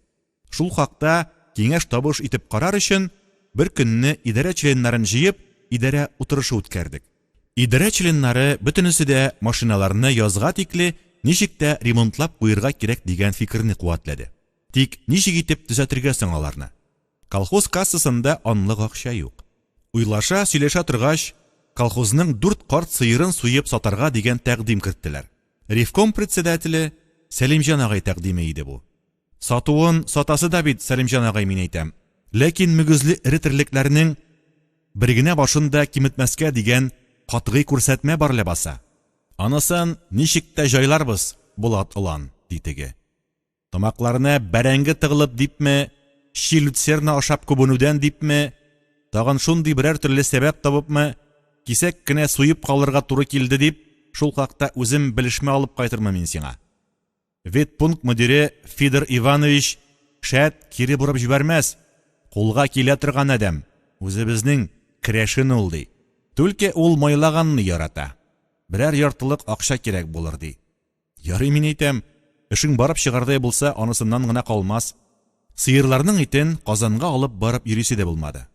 Шул хакта киңәш-табыш итеп карар өчен, бер көнне идарә членнарын җыеп, идарә утырышы үткәрдек. Идарә членнары бөтенесе дә машиналарны язга тикле ничек тә ремонтлап куерга кирәк дигән фикерне куәтләде. Тик ничек итеп төзәтергә соң аларны? Колхоз кассасында анлык акча юк. Уйлаша, сөйләшә торгач, колхозның дүрт карт сыерын суеп сатарга дигән тәкъдим керттеләр. Ревком председателе Сәлимҗан агай тәкъдиме иде бу. Сатуын сатасы да бит, Сәлимҗан агай, мин әйтәм. Ләкин мөгезле эре терлекләрнең бер генә башын да киметмәскә дигән катгый күрсәтмә бар ләбаса. Анысын ничек тә җайларбыз, Булат олан, ди теге. Тамакларына бәрәңге тыгылып дипме, чи люцерна ашап күбенүдән дипме, тагын шундый берәр төрле сәбәп табыпмы, кисәк кенә суеп калырга туры килде дип, шул хакта үзем белешмә алып кайтырмын мин сиңа. Ветпункт мөдире Фидор Иванович, шәт, кире борып җибәрмәс. Кулга килә торган адәм, үзебезнең керәшен ул, ди. Түлке ул майлаганны ярата. Берәр яртылык акча кирәк булыр, ди. Ярый, мин әйтәм, эшең барып чыгардай булса, анысыннан гына калмас. Сыерларның итен Казанга алып барып йөрисе дә булмады.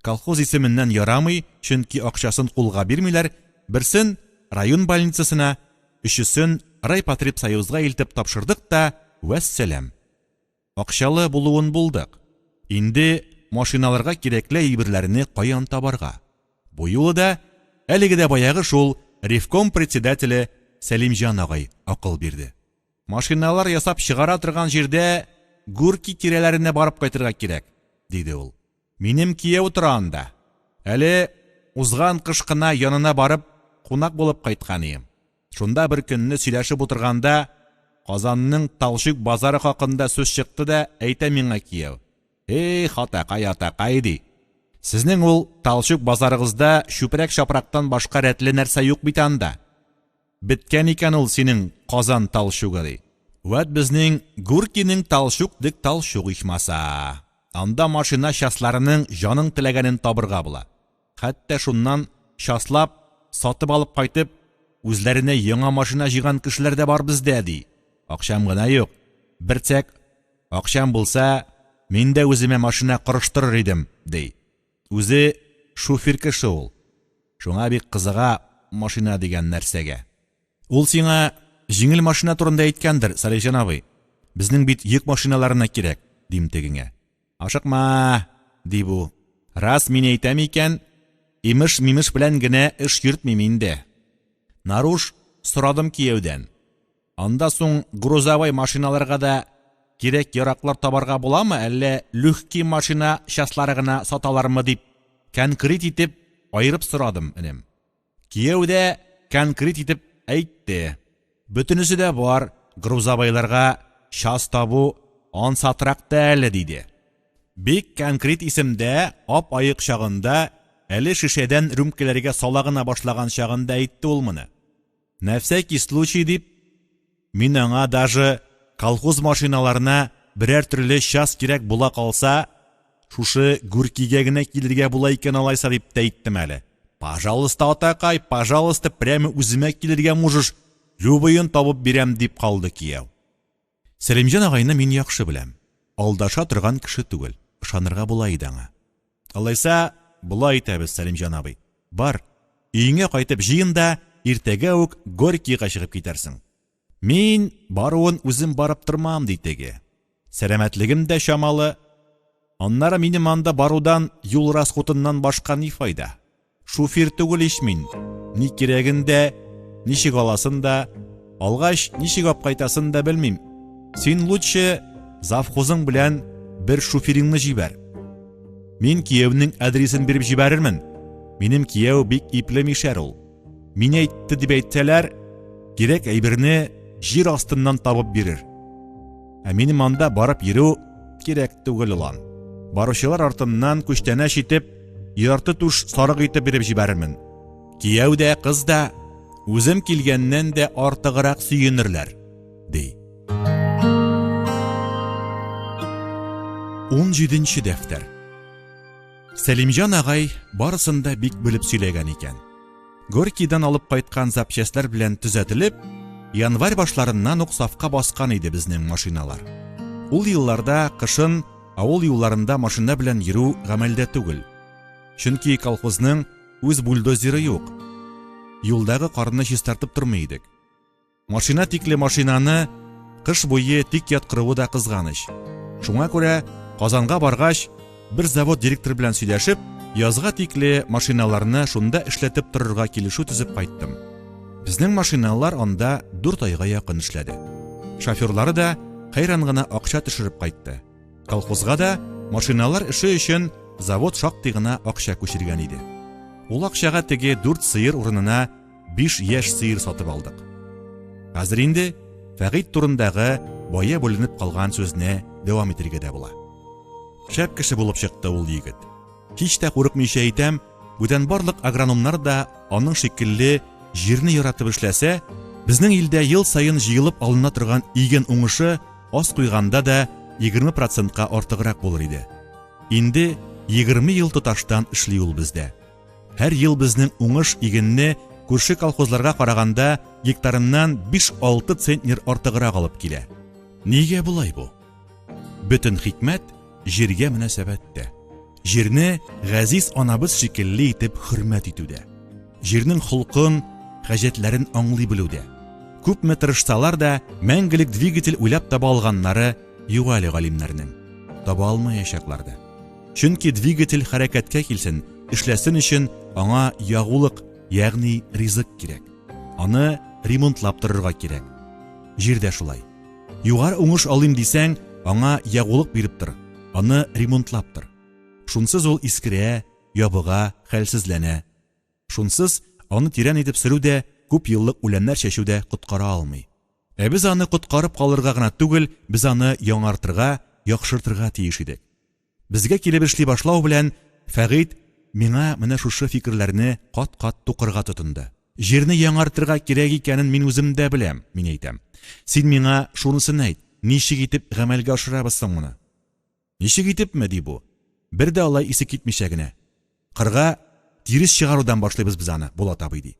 Колхоз исеменнән ярамый, чөнки акчасын кулга бирмиләр, берсен район больницасына, өчесен райпотребсоюзга илтеп тапшырдык та, вәссәлам. Акчалы булуын булдык. Инде машиналарга кирәкле әйберләрне каян табарга? Бу юлы да әлеге дә баягы шул ревком председателе Сәлимҗан агай акыл бирде. Машиналар ясап чыгара торган җирдә Гурки тирәләренә барып кайтырга кирәк, диде ул. Минем кияү тора анда. Әле узган кыш кына янына барып, кунак булып кайткан ием. Шунда бер көнне сөйләшеп утырганда, Казанның Талчук базары хакында сүз чыкты да, әйтә миңа кияү. Эх, атакай, атакай, ди. Сезнең ул Талчук базарыгызда чүпрәк-чапрактан башка рәтле нәрсә юк бит анда. Беткән икән ул синең Казан Талчугы, ди. Вәт безнең Гуркиның Талчук дек Талчук ичмаса. Анда машина частьларының җаның теләгәнен табырга була. Хәтта шуннан часлап, сатып алып кайтып, үзләренә яңа машина җыйган кешеләр дә бар бездә, ди. Акчам гына юк. Бер цәк акчам булса, мин дә үземә машина корыштырыр идем, ди. Үзе шуфир кеше ул. Шуңа бик кызыга машина дигән нәрсәгә. Ул сиңа җиңел машина турында әйткәндер, Салихҗан абый. Безнең бит йөк машиналарына кирәк, дим тегеңә. Ашыкма, ди бу. Рас мин әйтәм икән, имеш-мимеш белән генә эш йөртмим инде. Наруш сорадым кияүдән. Анда соң грузовой машиналарга да кирәк-яраклар табарга буламы, әллә легкий машина частьлары гына саталармы дип, конкрет итеп аерып сорадым, энем. Кияү дә конкрет итеп әйтте. Бөтенесе дә бар, грузовойларга час табу ансатрак та әле, диде. Бик конкрет исемдә, ап-аек чагында, әле шешәдән рюмкәләргә сала гына башлаган чагында әйтте ул моны. На всякий случай дип, мин аңа даже колхоз машиналарына берәр төрле час кирәк була калса, шушы Гүркигә генә килергә була икән алайса дип тә әйттем әле. Пожалуйста, атакай, пожалуйста, прямо үземә килергә можешь, любыен табып бирәм, дип калды кияү. Сәлимҗан агайны мин яхшы беләм. Алдаша торган кеше түгел, ышанырга була иде аңа. Алайса, болай итәбез, Сәлимҗан абый. Бар, өеңә кайтып җыен да, иртәгә үк Горькийга чыгып китәрсең. Мин баруын үзем барып тормам, ди теге. Сәламәтлегем дә чамалы. Аннары минем анда барудан юл расхутыннан башка ни файда? Шуфир түгел ич мин. Ни кирәген дә, ничек аласын да, алгач, ничек апкайтасын да белмим. Син лучше завхозың белән бер шуфирыңны җибәр. Мин кияүнең адресын биреп җибәрермен. Минем кияү бик ипле мишәр ул. Мин әйтте дип әйтсәләр, кирәк әйберне җир астыннан табып бирер. Ә минем анда барып йөрү кирәк түгел, улан. Баручылар артыннан күчтәнәч итеп, ярты туш сарык итеп биреп җибәрермен. Кияү дә, кыз да үзем килгәннән дә артыграк сөенерләр, ди. 17 дәфтәр. Сәлимҗан агай барысын да бик белеп сөйләгән икән. Горькийдан алып кайткан запчастьләр белән төзәтелеп, январь башларыннан ук сафка баскан иде безнең машиналар. Ул елларда кышын авыл юлларында машина белән йөрү гамәлдә түгел. Чөнки колхозның үз бульдозеры юк. Юлдагы карны чистартып тормый идек. Машина тикле машинаны кыш буе тик яткыруы да кызганыч. Шуңа күрә Казанга баргач, бер завод директоры белән сөйләшеп, язга тикле машиналарны шунда эшләтеп торырга килешү төзеп кайттым. Безнең машиналар анда 4 айга якын эшләде. Шоферлары да хәйран гына акча төшереп кайтты. Колхозга да машиналар эше өчен завод шактый гына акча күчергән иде. Ул акчага теге 4 сыер урынына 5 яшь сыер сатып алдык. Хәзер инде Фәгыйть турындагы бая бүленеп калган сүзне дәвам итергә дә була. Шәп кеше булып чыкты ул егет. Һич тә курыкмыйча әйтәм, бүтән барлык агрономнар да аның шикелле җирне яратып эшләсә, безнең илдә ел саен җыелып алына торган иген уңышы аз куйганда да 20 процентка артыграк булыр иде. Инде 20 ел тоташтан эшли ул бездә. Һәр ел безнең уңыш игенне күрше колхозларга караганда гектарыннан 5-6 центнер артыграк алып килә. Нигә болай бу? Бөтен хикмәт җиргә мөнәсәбәттә. Җирне газиз анабыз шикелле итеп хөрмәт итүдә. Җирнең холкын, хаҗәтләрен аңлый белүдә. Күпме тырышсалар да, мәңгелек двигатель уйлап таба алганнары юк әле галимнәрнең. Таба алмаячаклар да. Чөнки двигатель хәрәкәткә килсен, эшләсен өчен аңа ягулык, ягъни ризык кирәк. Аны ремонтлап торырга кирәк. Җирдә шулай. Югары уңыш алыйм дисәң, аңа ягулык биреп тор, аны ремонтлап тор. Шунсыз ул искерә, ябыга, хәлсезләнә. Шунсыз аны тирән итеп сөрү дә, күп еллык үләннәр чәчү дә коткара алмый. Ә без аны коткарып калырга гына түгел, без аны яңартырга, яхшыртырга тиеш идек. Безгә килеп эшли башлау белән Фәгыйть миңа менә шушы фикерләрне кат-кат тукырга тотынды. Җирне яңартырга кирәк икәнен мин үзем дә беләм, мин әйтәм. Син миңа шунысын әйт, ничек итеп гамәлгә ашырабыз соң моны? Ничек итепме, ди бу, бер дә алай исе китмичә генә. Кырга тирес чыгарудан башлыйбыз без аны, Булат абый, ди.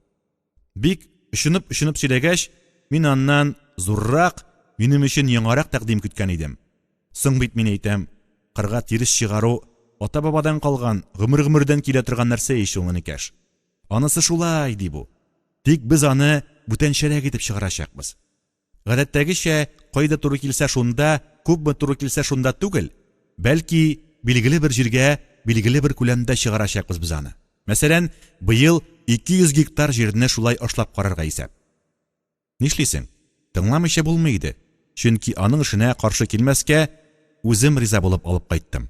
Бик очынып-очынып сөйләгәч, мин аннан зуррак, минем өчен яңарак тәкъдим көткән идем. Соң бит, мин әйтәм, кырга тирес чыгару ата-бабадан калган, гомер-гомердән килә торган нәрсә ич ул, энекәш. Анысы шулай, ди бу. Тик без аны бүтәнчәрәк итеп чыгарачакбыз. Гадәттәгечә, кайда туры килсә шунда, күпме туры килсә шунда түгел, бәлки билгеле бер җиргә, билгеле бер күләмдә чыгарачакбыз без аны. Мәсәлән, быел 200 гектар җирне шулай ашлап карарга исәп. Нишлисең, тыңламыйча булмый иде, чөнки аның эшенә каршы килмәскә үзем риза булып алып кайттым.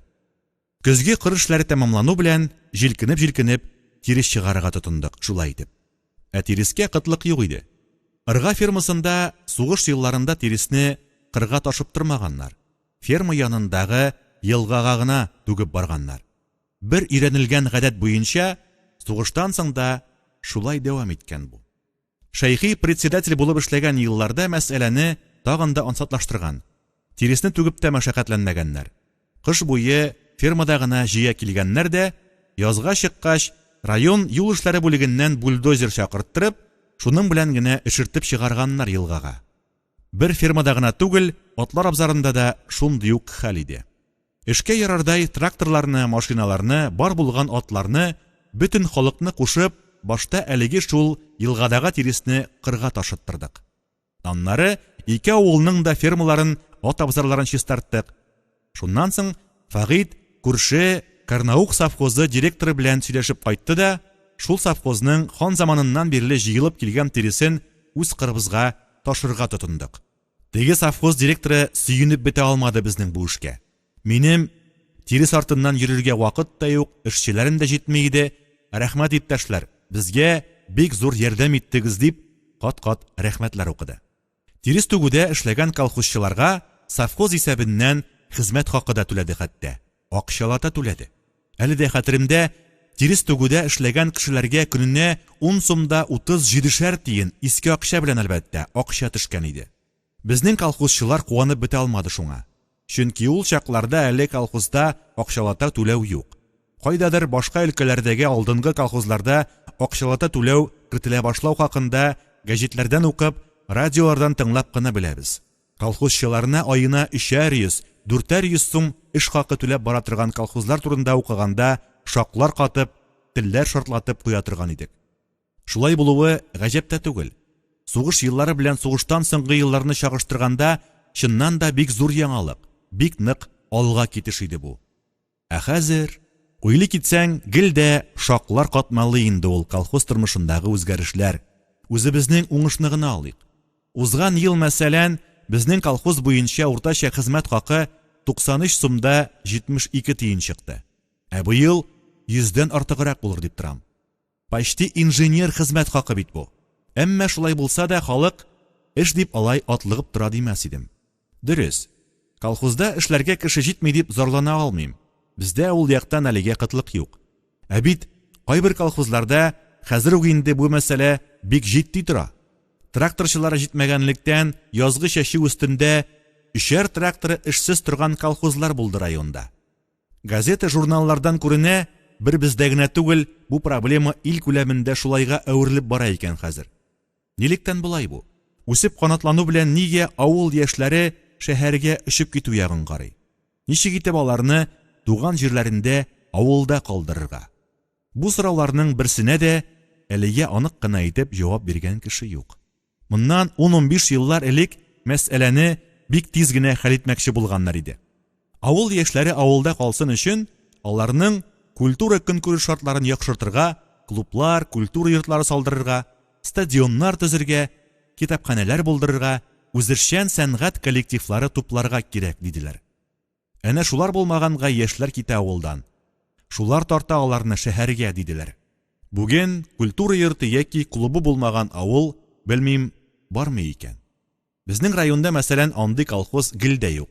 Көзге кыр эшләре тәмамлану белән, җилкенеп-җилкенеп, тирес чыгарырга тотындык, шулай итеп. Ә тирескә кытлык юк иде. Ырга фермасында сугыш елларында тиресне кырга ташып тормаганнар, ферма янындагы елгага гына түгеп барганнар. Бер өйрәнелгән гадәт буенча, сугыштан соң да шулай дәвам иткән бу. Шәйхи председатель булып эшләгән елларда мәсьәләне тагын да ансатлаштырган. Тиресне түгеп тә мәшәкатьләнмәгәннәр. Кыш буе фермада гына җыя килгәннәр дә, язга чыккач, район юл эшләре бүлегеннән бульдозер чакырттырып, шуның белән генә эшертеп чыгарганнар елгага. Бер фермада гына түгел, атлар абзарында да шундый ук хәл иде. Эшкә ярардай тракторларны, машиналарны, бар булган атларны, бөтен халыкны кушып, башта әлеге шул елгадагы тиресне кырга ташыттырдык. Аннары ике авылның да фермаларын, ат абзарларын чистарттык. Шуннан соң Фагыйть күрше Карнаух совхозы директоры белән сөйләшеп кайтты да, шул совхозның хан заманыннан бирле җыелып килгән тиресен үз кырыбызга ташырга тотындык. Теге совхоз директоры сөенеп бетә алмады безнең бу эшкә. Минем тирес артыннан йөрергә вакыт та юк, эшчеләрем дә җитми иде, рәхмәт, иптәшләр, безгә бик зур ярдәм иттегез, дип, кат-кат рәхмәтләр укыды. Тирес түгүдә эшләгән колхозчыларга совхоз исәбеннән хезмәт хакы да түләде хәтта, акчалата түләде. Әле дә хәтеремдә, тирес түгүдә эшләгән кешеләргә көненә ун сум да утыз җидешәр тиен, иске акча белән, әлбәттә, акча төшкән иде. Безнең колхозчылар куанып бетә алмады шуңа. Чөнки ул чакларда әле колхозда акчалата түләү юк. Кайдадыр башка өлкәләрдәге алдынгы колхозларда акчалата түләү кертелә башлау хакында гәҗитләрдән укып, радиолардан тыңлап кына беләбез. Колхозчыларына аена өчәр йөз, дүртәр йөз сум эш хакы түләп бара торган колхозлар турында укыганда шаклар катып, телләр шартлатып куя торган идек. Шулай булуы гаҗәп тә түгел. Сугыш еллары белән сугыштан соңгы елларны чагыштырганда, чыннан да бик зур яңалык, бик нык алга китеш иде бу. Ә хәзер, уйлый китсәң, гел дә шаклар катмалы инде ул колхоз тормышындагы үзгәрешләр. Үзебезнең уңышны гына алыйк. Узган ел, мәсәлән, безнең колхоз буенча уртача хезмәт хакы 93 сум да 72 тиен чыкты. Ә быел йөздән артыграк булыр дип торам. Почти инженер хезмәт хакы бит бу. Әмма шулай булса да халык эш дип алай атлыгып тора димәс идем. Дөрес, колхозда эшләргә кеше җитми дип зарлана алмыйм. Бездә ул яктан әлегә кытлык юк. Ә бит кайбер колхозларда хәзер үк инде бу мәсьәлә бик җитди тора. Тракторчылары җитмәгәнлектән язгы чәчү өстендә өчәр тракторы эшсез торган колхозлар булды районда. Газета-журналлардан күренә, бер бездә генә түгел, бу проблема ил күләмендә шулайга әверелеп бара икән хәзер. Нилектән болай бу? Үсеп канатлану белән нигә авыл яшьләре шәһәргә очып китү ягын карый? Ничек итеп аларны туган җирләрендә, авылда калдырырга? Бу сорауларның берсенә дә әлегә анык кына итеп җавап биргән кеше юк. Моннан ун-унбиш еллар элек мәсьәләне бик тиз генә хәл итмәкче булганнар иде. Авыл яшьләре авылда калсын өчен, аларның культура-көнкүреш шартларын яхшыртырга, клублар, культура йортлары салдырырга, стадионнар төзергә, китапханәләр булдырырга, үзешчән сәнгать коллективлары тупларга кирәк, диделәр. Әнә шулар булмаганга яшьләр китә авылдан. Шулар тарта аларны шәһәргә, диделәр. Бүген культура йорты яки клубы булмаган авыл, белмим, бармы икән? Безнең районда, мәсәлән, андый колхоз гел дә юк.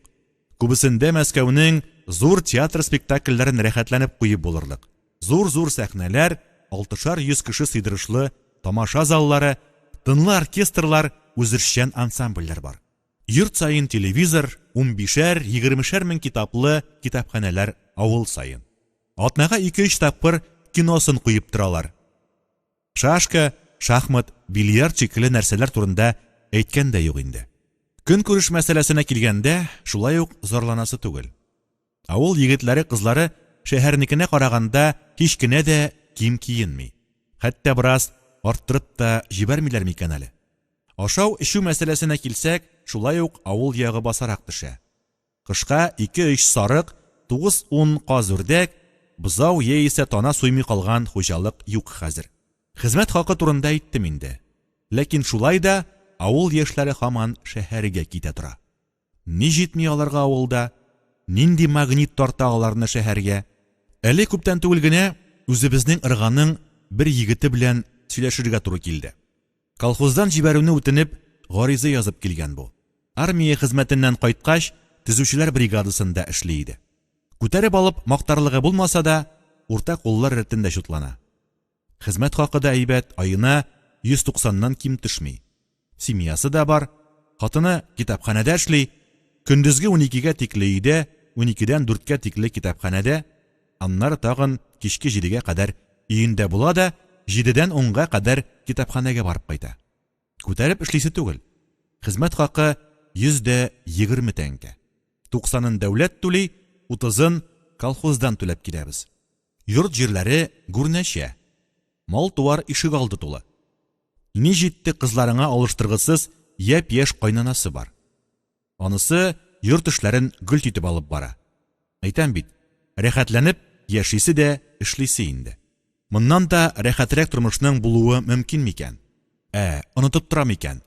Күбесендә Мәскәүнең зур театр спектакльләрен рәхәтләнеп куеп булырлык. Зур-зур сәхнәләр, алтышар йөз кеше сыйдырышлы тамаша заллары, тынлы оркестрлар, үзешчән ансамбльләр бар. Йорт саен телевизор, унбишәр, егермешәр мең китаплы китапханәләр авыл саен. Атнага ике-өч тапкыр киносын куеп торалар. Шашка, шахмат, бильярд шикелле нәрсәләр турында әйткән дә юк инде. Көнкүреш мәсьәләсенә килгәндә, шулай ук зарланасы түгел. Авыл егетләре-кызлары шәһәрнекенә караганда һич кенә дә ким киенми. Хәтта бераз арттырып та җибәрмиләр микән әле? Ашау-эчү мәсьәләсенә килсәк, шулай ук авыл ягы басарак төшә. Кышка ике-өч сарык, тугыз-ун каз-үрдәк, бозау яисә тана суймый калган хуҗалык юк хәзер. Хезмәт хакы турында әйттем инде. Ләкин шулай да авыл яшьләре һаман шәһәргә китә тора. Ни җитми аларга авылда? Нинди магнит тарта аларны шәһәргә? Әле күптән түгел генә үзебезнең Ырганың бер егете белән сөйләшергә туры килде. Колхоздан җибәрүне үтенеп, гариза язып килгән бу. Армия хезмәтеннән кайткач, төзүчеләр бригадасында эшли иде. Күтәреп алып мактарлыгы булмаса да, урта куллар рәтендә чутлана. Хезмәт хакы да әйбәт, аена 190 нан ким төшми. Семьясы да бар, хатыны китапханәдә эшли, көндезге уникегә тикле өйдә, уникедән дүрткә тикле китапханәдә, Аннары тагын кичке җидегә кадәр өендә була да, җидедән унга кадәр китапханәгә барып кайта. Күтәреп эшлисе түгел. Хезмәт хакы 120 тәңкә. Туксанын дәүләт түли, утызын колхоздан түләп киләбез. Йорт-җирләре гүрнәчә. Мал-туар ишегалды тулы. Ни җитте кызларыңа алыштыргысыз япь-яшь кайнанасы бар. Анысы йорт эшләрен гөлт итеп алып бара. Әйтәм бит, рәхәтләнеп яшисе дә эшлисе инде. Моннан да рәхәтрәк тормышның булуы мөмкин микән? Ә, онытып торам икән.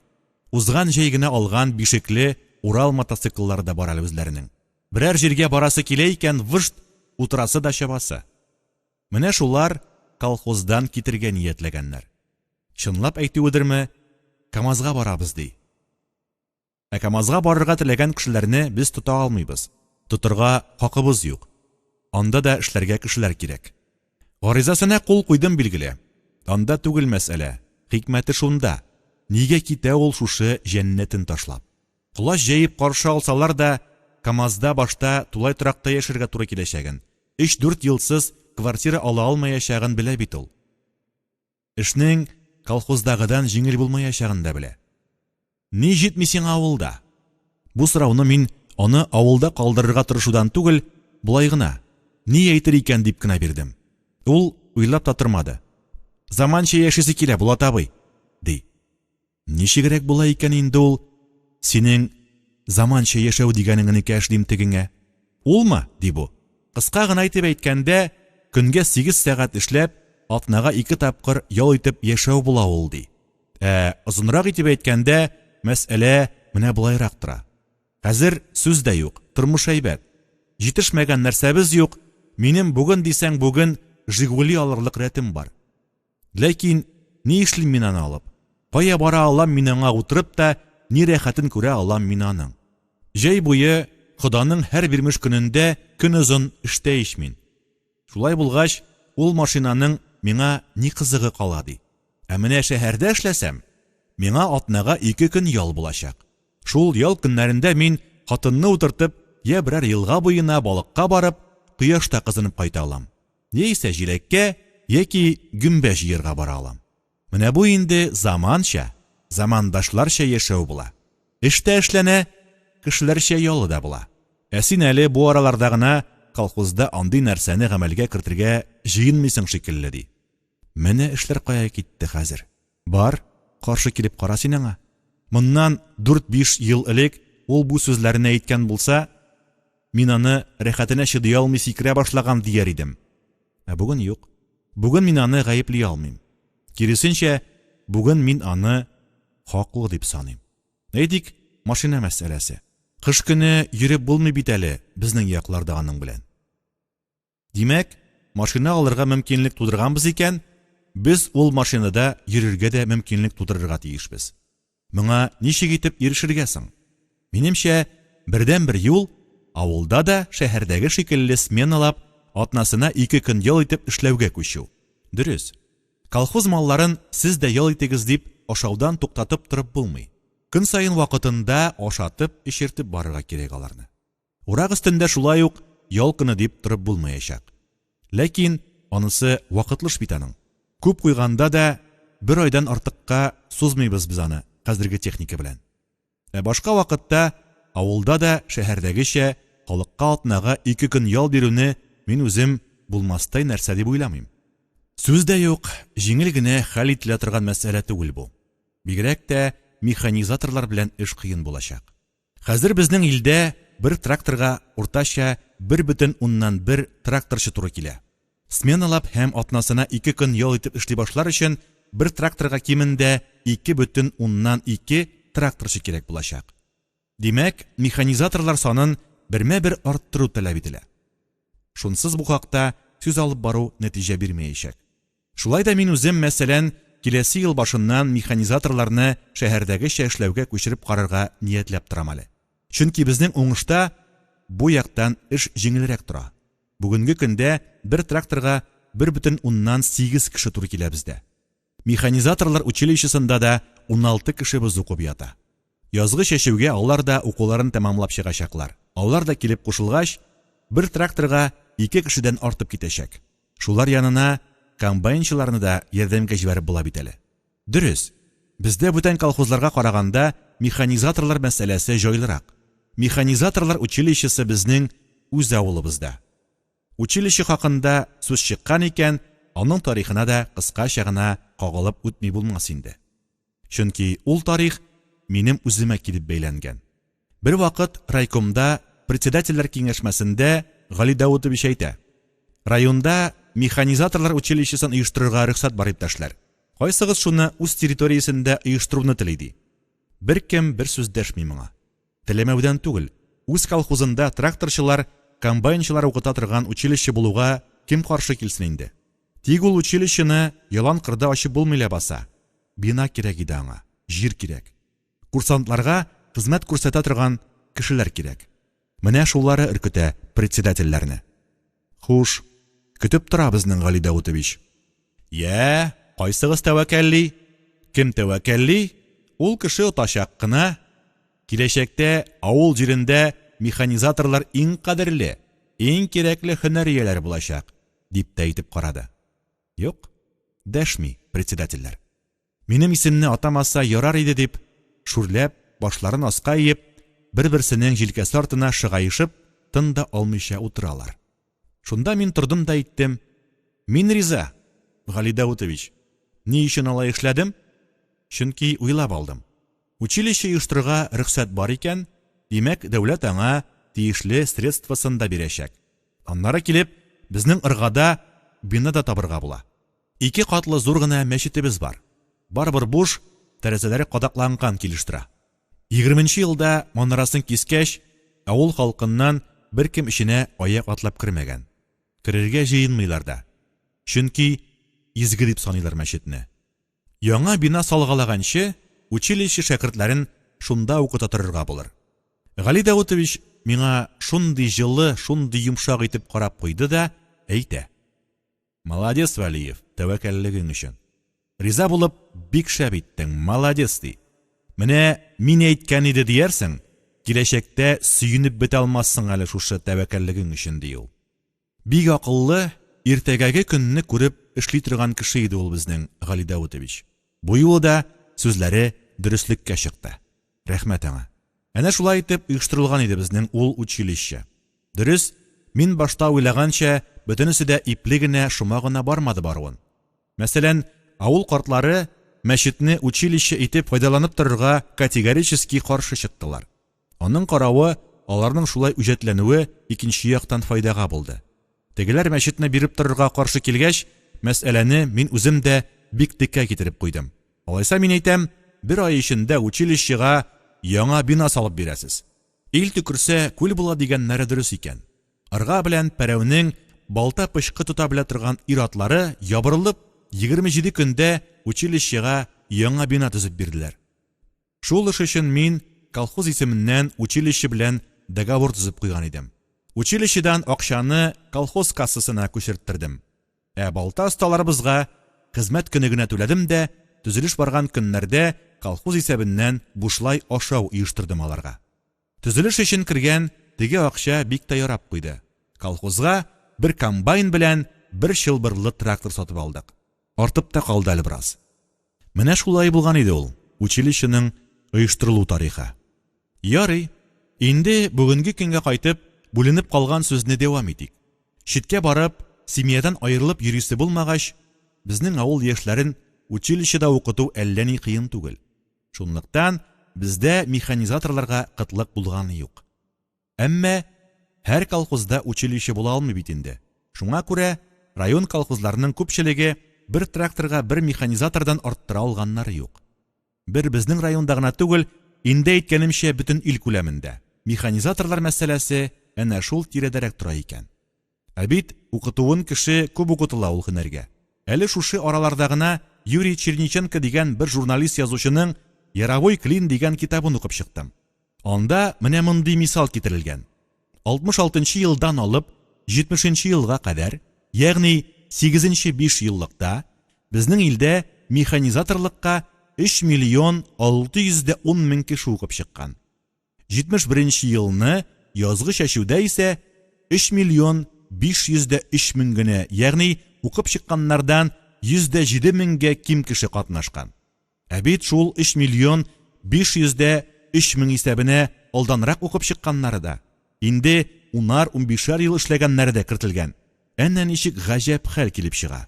Узган җәй генә алган бишекле Урал мотоцикллары да бар әле үзләренең. Берәр җиргә барасы килә икән, выжт, утырасы да чабасы. Менә шулар колхоздан китергә ниятләгәннәр. Чынлап әйтүедерме, КАМАЗга барабыз, ди. Ә КАМАЗга барырга теләгән кешеләрне без тота алмыйбыз. Тотырга хакыбыз юк. Анда да эшләргә кешеләр кирәк. Гаризасына кул куйдым, билгеле. Анда түгел мәсьәлә, хикмәте шунда, нигә китә ул шушы җәннәтен ташлап? Колач җәеп каршы алсалар да, КАМАЗда башта тулай торакта яшәргә туры киләчәген, өч-дүрт елсыз квартира ала алмаячагын белә бит ул. Эшнең колхоздагыдан җиңел булмаячагын да белә. Ни җитми сиңа авылда? Бу сорауны мин аны авылда калдырырга тырышудан түгел, болай гына, ни әйтер икән дип кенә бирдем. Ул уйлап та тормады. Заманча яшисе килә, Булат абый, ди. Ничегрәк була икән инде ул синең заманча яшәү дигәнең, энекәш, дим тегеңә. Улмы? ди бу. Кыска гына итеп әйткәндә, көнгә сигез сәгать эшләп, атнага ике тапкыр ял итеп яшәү була ул, ди. Ә озынрак итеп әйткәндә, мәсьәлә менә болайрак тора. Хәзер сүз дә юк, тормыш әйбәт. Җитешмәгән нәрсәбез юк, минем бүген дисәң бүген Жигули алырлык рәтем бар. Ләкин ни эшлим мин аны алып? Кая бара алам мин аңа утырып та, ни рәхәтен күрә алам мин аның? Җәй буе Ходаның һәр бирмеш көнендә көнозын эштә ич мин. Шулай булгач, ул машинаның миңа ни кызыгы кала ди. Ә менә шәһәрдә эшләсәм, миңа атнага ике көн ял булачак. Шул ял көннәрендә мин хатынны утыртып, я берәр елга буена балыкка барып, кояшта кызынып кайта алам. Яисә җиләккә яки гөмбә җыерга бара алам. Менә бу инде заманча, замандашларча яшәү була. Эш тә эшләнә, кешеләрчә ялы да була. Ә син әле бу араларда гына колхозда андый нәрсәне гамәлгә кертергә җыенмыйсың шикелле, ди. Менә эшләр кая китте хәзер. Бар, каршы килеп кара син аңа. Моннан дүрт-биш ел элек ул бу сүзләрне әйткән булса, мин аны рәхәтенә чыдый алмый сикерә башлаган дияр идем. Ә бүген юк. Бүген мин аны гаепли алмыйм. Киресенчә, бүген мин аны хаклы дип саныйм. Әйтик, машина мәсьәләсе. Кыш көне йөреп булмый бит әле безнең якларда аның белән. Димәк, машина алырга мөмкинлек тудырганбыз икән, без ул машинада йөрергә дә мөмкинлек тудырырга тиешбез. Моңа ничек итеп ирешергә соң? Минемчә, бердәнбер юл, авылда да шәһәрдәге шикелле сменалап, атнасына ике көн ял итеп эшләүгә күчү. Дөрес, колхоз малларын сез дә ял итегез дип ашаудан туктатып торып булмый. Көн саен вакытында ашатып-эчертеп барырга кирәк аларны. Урак өстендә шулай ук ял көне дип торып булмаячак. Ләкин анысы вакытлыш бит аның. Күп куйганда да бер айдан артыкка сузмыйбыз без аны хәзерге техника белән. Ә башка вакытта авылда да шәһәрдәгечә халыкка атнага ике көн ял бирүне мин үзем булмастай нәрсә дип уйламыйм. Сүз дә юк, җиңел генә хәл ителә торган мәсьәлә түгел бу. Бигрәк тә механизаторлар белән эш кыен булачак. Хәзер безнең илдә бер тракторга уртача 1,1 тракторчы туры килә. Сменалап һәм атнасына ике көн ял итеп эшли башлар өчен бер тракторга кимендә 2,2 тракторчы кирәк булачак. Димәк, механизаторлар санын бермә-бер арттыру таләп ителә. Шунсыз бу хакта сүз алып бару нәтиҗә бирмәячәк. Шулай да мин үзем, мәсәлән, киләсе ел башыннан механизаторларны шәһәрдәгечә эшләүгә күчереп карарга ниятләп торам әле. Чөнки безнең уңышта бу яктан эш җиңелрәк тора. Бүгенге көндә бер тракторга 1,8 кеше туры килә бездә. Механизаторлар училищесында да 16 кешебез укып ята. Язгы чәчүгә алар да укуларын тәмамлап чыгачаклар. Алар да килеп кушылгач, бер тракторга ике кешедән артып китәчәк. Шулар янына комбайнчыларны да ярдәмгә җибәреп була бит әле. Дөрес, бездә бүтән колхозларга караганда механизаторлар мәсьәләсе җайлырак. Механизаторлар училищесы безнең үз авылыбызда. Училище хакында сүз чыккан икән, аның тарихына да кыскача гына кагылып үтми булмас инде. Чөнки ул тарих минем үземә килеп бәйләнгән. Бервакыт райкомда председательләр киңәшмәсендә Гали Даутович әйтә, Районда механизаторлар училищесын оештырырга рөхсәт бар, иптәшләр. Кайсыгыз шуны үз территориясендә оештыруны тели, ди. Беркем бер сүз дәшми моңа. Теләмәүдән түгел, үз колхозында тракторчылар, комбайнчылар укыта торган училище булуга кем каршы килсен инде? Тик ул училищены ялан кырда ачып булмый ләбаса. Бина кирәк иде аңа, җир кирәк. Курсантларга хезмәт күрсәтә торган кешеләр кирәк. Менә шулары өркетә председательләрне. Хуш, көтеп тора безнең Гали Даутович. Йә, кайсыгыз тәвәккәлли? Кем тәвәккәлли, ул кеше отачак кына. Киләчәктә авыл җирендә механизаторлар иң кадерле, иң кирәкле һөнәр ияләре булачак, дип тә әйтеп карады. Юк, дәшми председательләр. Минем исемне атамаса ярар иде дип, шүрләп, башларын аска иеп, бер-берсенең җилкәсе артына шыгаешып, тын да алмыйча утыралар. Шунда мин тордым да әйттем, Мин риза, Гали Даутович. Ни өчен алай эшләдем? Чөнки уйлап алдым. Училище оештырырга рөхсәт бар икән, димәк, дәүләт аңа тиешле средствосын да бирәчәк. Аннары килеп, безнең Ыргада бина да табырга була. Ике катлы зур гына мәчетебез бар. Барыбер буш, тәрәзәләре кадакланган килеш тора. Егерменче елда манарасын кискәч, авыл халкыннан беркем эченә аяк атлап кермәгән. Керергә җыенмыйлар да. Чөнки изге дип саныйлар мәчетне. Яңа бина салгалаганчы, училище шәкертләрен шунда укыта торырга булыр. Гали Даутович миңа шундый җылы, шундый йомшак итеп карап куйды да, әйтә. Молодец, Вәлиев, тәвәккәллегең өчен. Риза булып, бик шәп иттең, молодец, ди. Менә мин әйткән иде диярсең, киләчәктә сөенеп бетә алмассың әле шушы тәвәккәллегең өчен, ди ул. Бик акыллы, иртәгәге көнне күреп эшли торган кеше иде ул безнең Гали Даутович. Бу юлы да сүзләре дөреслеккә чыкты. Рәхмәт аңа. Әнә шулай итеп оештырылган иде безнең ул училище. Дөрес, мин башта уйлаганча, бөтенесе дә ипле генә, шома гына бармады баруын. Мәсәлән, авыл картлары мәчетне училище итеп файдаланып торырга категорически каршы чыктылар. Аның каравы, аларның шулай үҗәтләнүе икенче яктан файдага булды. Тегеләр мәчетне биреп торырга каршы килгәч, мәсьәләне мин үзем дә бик текә китереп куйдым. Алайса, мин әйтәм, бер ай эчендә училищега яңа бина салып бирәсез. Ил төкерсә, күл була дигәннәре дөрес икән. Ырга белән Пәрәүнең балта-пычкы тота белә торган ир-атлары ябырылып, 27 көндә училищега яңа бина төзеп бирделәр. Шул эш өчен мин колхоз исеменнән училище белән договор төзеп куйган идем. Училищедан акчаны колхоз кассасына күчерттердем. Ә балта осталарыбызга хезмәт көне генә түләдем дә, төзелеш барган көннәрдә колхоз исәбеннән бушлай ашау оештырдым аларга. Төзелеш өчен кергән теге акча бик тә ярап куйды. Колхозга бер комбайн белән бер чылбырлы трактор сатып алдык. Артып та калды әле бераз. Менә шулай булган иде ул училищеның оештырылу тарихы. Ярый, инде бүгенге көнгә кайтып, бүленеп калган сүзне дәвам итик. Читкә барып, семьядан аерылып йөрисе булмагач, безнең авыл яшьләрен училищеда укыту әллә ни кыен түгел. Шунлыктан бездә механизаторларга кытлык булганы юк. Әмма һәр колхозда училище була алмый бит инде. Шуңа күрә район колхозларының күпчелеге бер тракторга бер механизатордан арттыра алганнары юк. Бер безнең районда гына түгел, инде әйткәнемчә, бөтен ил күләмендә механизаторлар мәсьәләсе әнә шул тирәдәрәк тора икән. Ә бит укытуын кеше күп укытыла ул һөнәргә. Әле шушы араларда гына Юрий Черниченко дигән бер журналист-язучының Яровой клин дигән китабын укып чыктым. Анда менә мондый мисал китерелгән. 66 нчы елдан алып 70 нче елга кадәр, ягъни сигезенче бишьеллыкта безнең илдә механизаторлыкка 3 миллион 610 мең кеше укып чыккан. 71 нче елны язгы чәчүдә исә 3 миллион 503 мең генә, ягъни укып чыкканнардан 107 меңгә ким кеше катнашкан. Ә бит шул 3 миллион 503 мең исәбенә алданрак укып чыкканнары да, инде унар-унбишәр ел эшләгәннәре дә кертелгән. Әнә ничек гаҗәп хәл килеп чыга.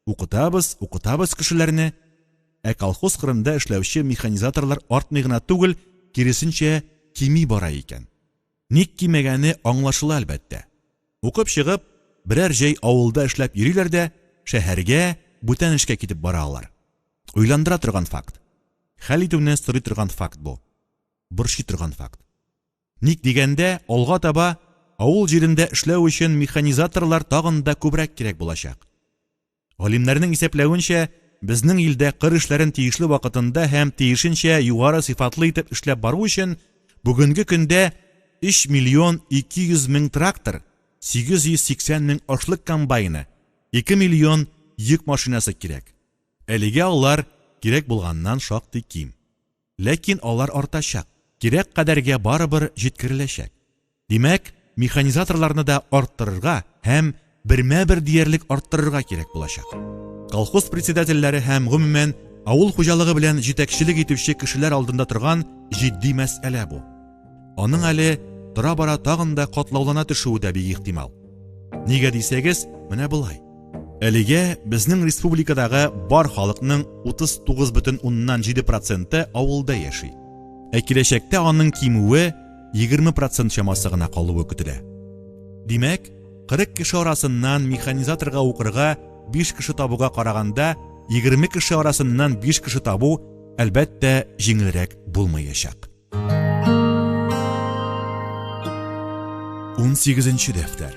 Укытабыз, укытабыз кешеләрне, ә колхоз кырында эшләүче механизаторлар артмый гына түгел, киресенчә, кими бара икән. Ник кимегәне аңлашыла, әлбәттә. Укып чыгып, берәр җәй авылда эшләп йөриләр дә, шәһәргә, бүтән эшкә китеп бара алар. Уйландыра торган факт. Хәл итүне сорый торган факт бу. Борчый торган факт. Ник дигәндә, алга таба авыл җирендә эшләү өчен механизаторлар тагын да күбрәк кирәк булачак. Галимнәрнең исәпләвенчә, безнең илдә кыр эшләрен тиешле вакытында һәм тиешенчә югары сыйфатлы итеп эшләп бару өчен бүгенге көндә 3 миллион 200 мең трактор, 880 мең ашлык комбайны, 2 миллион йөк машинасы кирәк. Әлегә алар кирәк булганнан шактый ким. Ләкин алар артачак, кирәк кадәргә барыбер җиткереләчәк. Димәк, механизаторларны да арттырырга һәм бермә-бер диярлек арттырырга кирәк булачак. Колхоз председательләре һәм, гомумән, авыл хуҗалыгы белән җитәкчелек итүче кешеләр алдында торган җитди мәсьәлә бу. Аның әле тора-бара тагын да катлаулана төшүе дә бик ихтимал. Нигә дисәгез, менә болай. Әлегә безнең республикадагы бар халыкның 39,7 проценты авылда яши. Ә киләчәктә аның кимүе 20 процент чамасы гына калуы көтелә. Димәк, 40 кеше арасыннан механизаторга укырга 5 кеше табуга караганда 20 кеше арасыннан 5 кеше табу, әлбәттә, җиңелрәк булмаячак. 18 дәфтәр.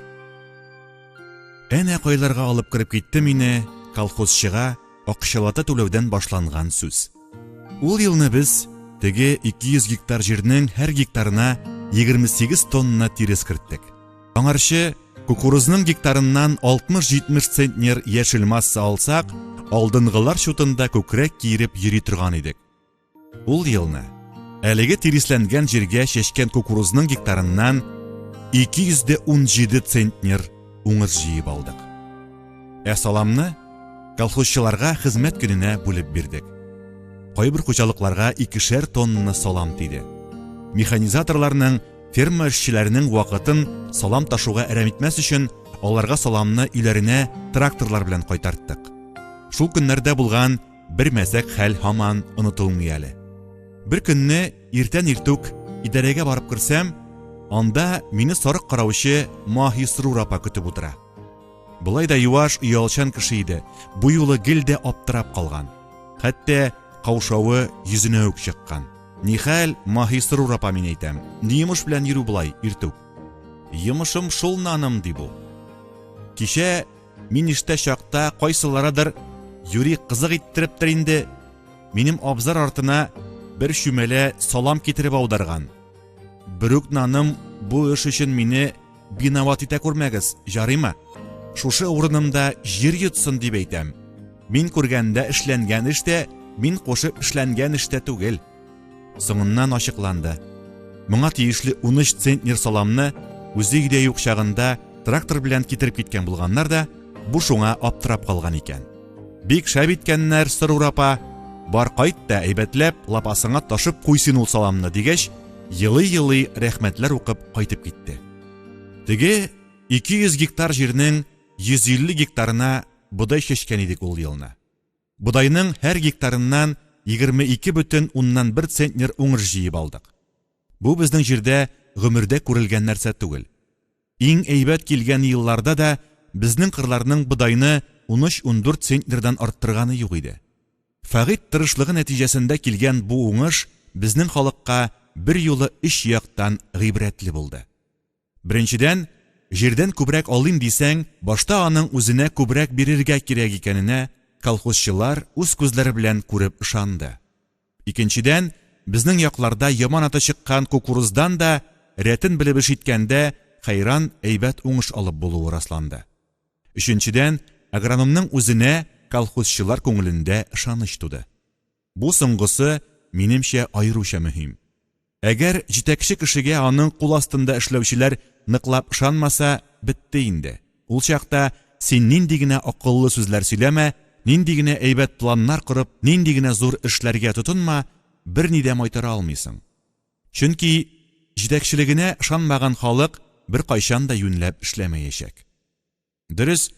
Әнә кайларга алып кереп китте мине колхозчыга акчалата түләүдән башланган сүз. Ул елны без теге 200 гектар җирнең һәр гектарына 28 тонна тирес керттек. Аңарчы кукурузның гектарыннан 60-70 центнер яшел масса алсак, алдынгылар чутында күкрәк киереп йөри торган идек. Ул елны әлеге тиресләнгән җиргә чәчкән кукурузның гектарыннан 217 центнер уңыш җыеп алдык. Ә саламны колхозчыларга хезмәт көненә бүлеп бирдек. Кайбер хуҗалыкларга икешәр тонна салам тиде. Механизаторларның, ферма эшчеләренең вакытын салам ташуга әрәм итмәс өчен, аларга саламны өйләренә тракторлар белән кайтарттык. Шул көннәрдә булган Бер мәзәк хәл һаман онытылмый әле. Бер көнне иртән иртүк идарәгә барып керсәм, анда мине сарык караучы Маһисрур апа көтеп утыра. Болай да юаш, оялчан кеше иде, бу юлы гел дә аптырап калган. Хәтта каушавы йөзенә үк чыккан. Нихәл, Маһисрур апа, мин әйтәм, ни йомыш белән йөрү болай иртүк? Йомышым шул, наным, ди бу. Кичә Мин эштә чакта кайсыларыдыр юри кызык иттерептер инде, минем абзар артына бер чүмәлә салам китереп аударган. Берүк наным бу эш өчен мине биноват итә күрмәгез, жарыймы? Шушы урынымда җир йотсын дип әйтәм. Мин күргәндә эшләнгән эш тә, мин кушып эшләнгән эш тә түгел. Соңыннан ачыкланды. Моңа тиешле 13 центнер саламны үзе өйдә юк чагында трактор белән китереп киткән булганнар да, бу шуңа аптырап калган икән. Бик шәп иткәннәр, Сырур апа. Бар кайт та әйбәтләп лапасыңа ташып куй син ул саламны, дигәч, елый-елый рәхмәтләр укып кайтып китте. Теге 200 гектар җирнең 150 гектарына бодай чәчкән идек ул елны. Бодайның һәр гектарыннан 22,1 центнер уңыш җыеп алдык. Бу безнең җирдә гомердә күрелгән нәрсә түгел. Иң әйбәт килгән елларда да безнең кырларның бодайны унөч-ундүрт центнердан арттырганы юк иде. Фәгыйть тырышлыгы нәтиҗәсендә килгән бу уңыш безнең халыкка берьюлы өч яктан гыйбрәтле булды. Беренчедән, җирдән күбрәк алыйм дисәң, башта аның үзенә күбрәк бирергә кирәк икәненә колхозчылар үз күзләре белән күреп ышанды. Икенчедән, безнең якларда яман аты чыккан кукуруздан да, рәтен белеп эш иткәндә, хәйран әйбәт уңыш алып булуы расланды. Өченчедән, агрономның үзенә колхозчылар күңелендә ышаныч туды. Бу соңгысы, минемчә, аеруча мөһим. Әгәр җитәкче кешегә аның кул астында эшләүчеләр ныклап ышанмаса, бетте инде. Ул чакта син нинди генә акыллы сүзләр сөйләмә, нинди генә әйбәт планнар корып, нинди генә зур эшләргә тотынма, берни дә майтара алмыйсың. Чөнки җитәкчелегенә ышанмаган халык беркайчан да юньләп эшләмәячәк. Дөрес,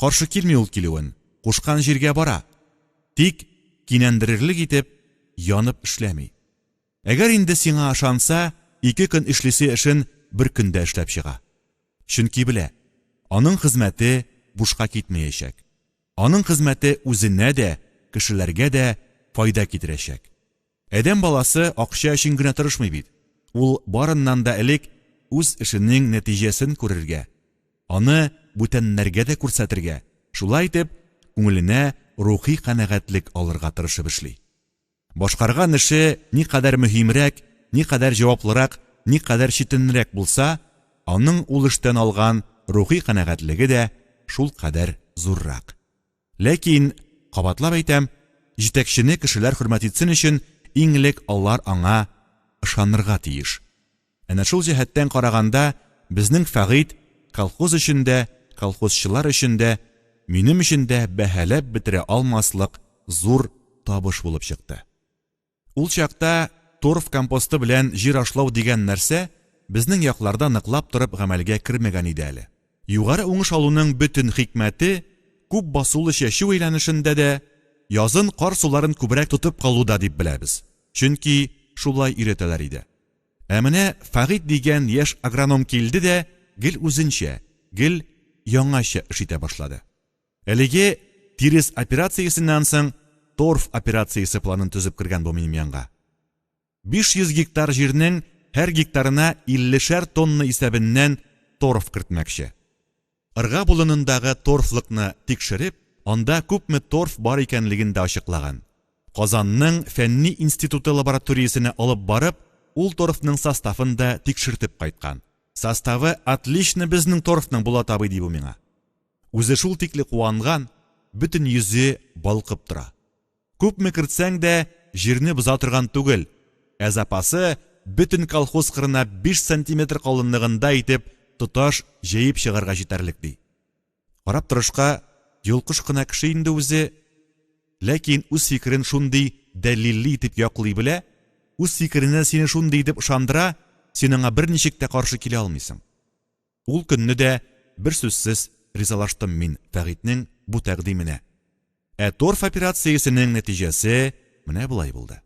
каршы килми ул килүен, кушкан җиргә бара. Тик кинәндерерлек итеп, янып эшләми. Әгәр инде сиңа ышанса, ике көн эшлисе эшен бер көндә эшләп чыга. Чөнки белә, аның хезмәте бушка китмәячәк. Аның хезмәте үзенә дә, кешеләргә дә файда китерәчәк. Адәм баласы акча өчен генә тырышмый бит. Ул барыннан да элек үз эшенең нәтиҗәсен күрергә, аны бүтәннәргә дә күрсәтергә, шулай итеп, күңеленә рухи канәгатьлек алырга тырышып эшли. Башкарган эше никадәр мөһимрәк, никадәр җаваплырак, никадәр читенрәк булса, аның ул эштән алган рухи канәгатьлеге дә шулкадәр зуррак. Ләкин, кабатлап әйтәм, җитәкчене кешеләр хөрмәт итсен өчен иң элек алар аңа ышанырга тиеш. Әнә шул җәһәттән караганда, безнең Фәгыйть колхоз өчен дә, колхозчылар өчен дә, минем өчен дә бәһаләп бетерә алмаслык зур табыш булып чыкты. Ул чакта торф компосты белән җир ашлау дигән нәрсә безнең якларда ныклап торып гамәлгә кермәгән иде әле. Югары уңыш алуның бөтен хикмәте күп басулы чәчү әйләнешендә дә, язын кар суларын күбрәк тотып калуда дип беләбез, чөнки шулай өйрәтәләр иде. Ә менә Фәгыйть дигән яшь агроном килде дә гел үзенчә, гел яңача эш итә башлады. Әлеге тирес операциясеннән соң торф операциясе планын төзеп кергән бу минем янга. 500 гектар җирнең һәр гектарына 50шәр тонна исәбеннән торф кертмәкче. Ырга болынындагы торфлыкны тикшереп, анда күпме торф бар икәнлеген дә ачыклаган. Казанның фәнни институты лабораториясенә алып барып, ул торфның составын да тикшертеп кайткан. Составы отлично безнең торфның, Булат абый, ди бу миңа. Үзе шул тикле куанган, бөтен йөзе балкып тора. Күпме кертсәң дә, җирне боза торган түгел, ә запасы бөтен колхоз кырына биш сантиметр калынлыгында итеп тоташ җәеп чыгарга җитәрлек, ди. Карап торышка, йолкыш кына кеше инде үзе, ләкин үз фикерен шундый дәлилле итеп яклый белә, үз фикеренә сине шундый итеп ышандыра, син аңа берничек тә каршы килә алмыйсың. Ул көнне дә берсүзсез ризалаштым мин Фәгыйтьнең бу тәкъдименә. Ә торф операциясенең нәтиҗәсе менә болай булды.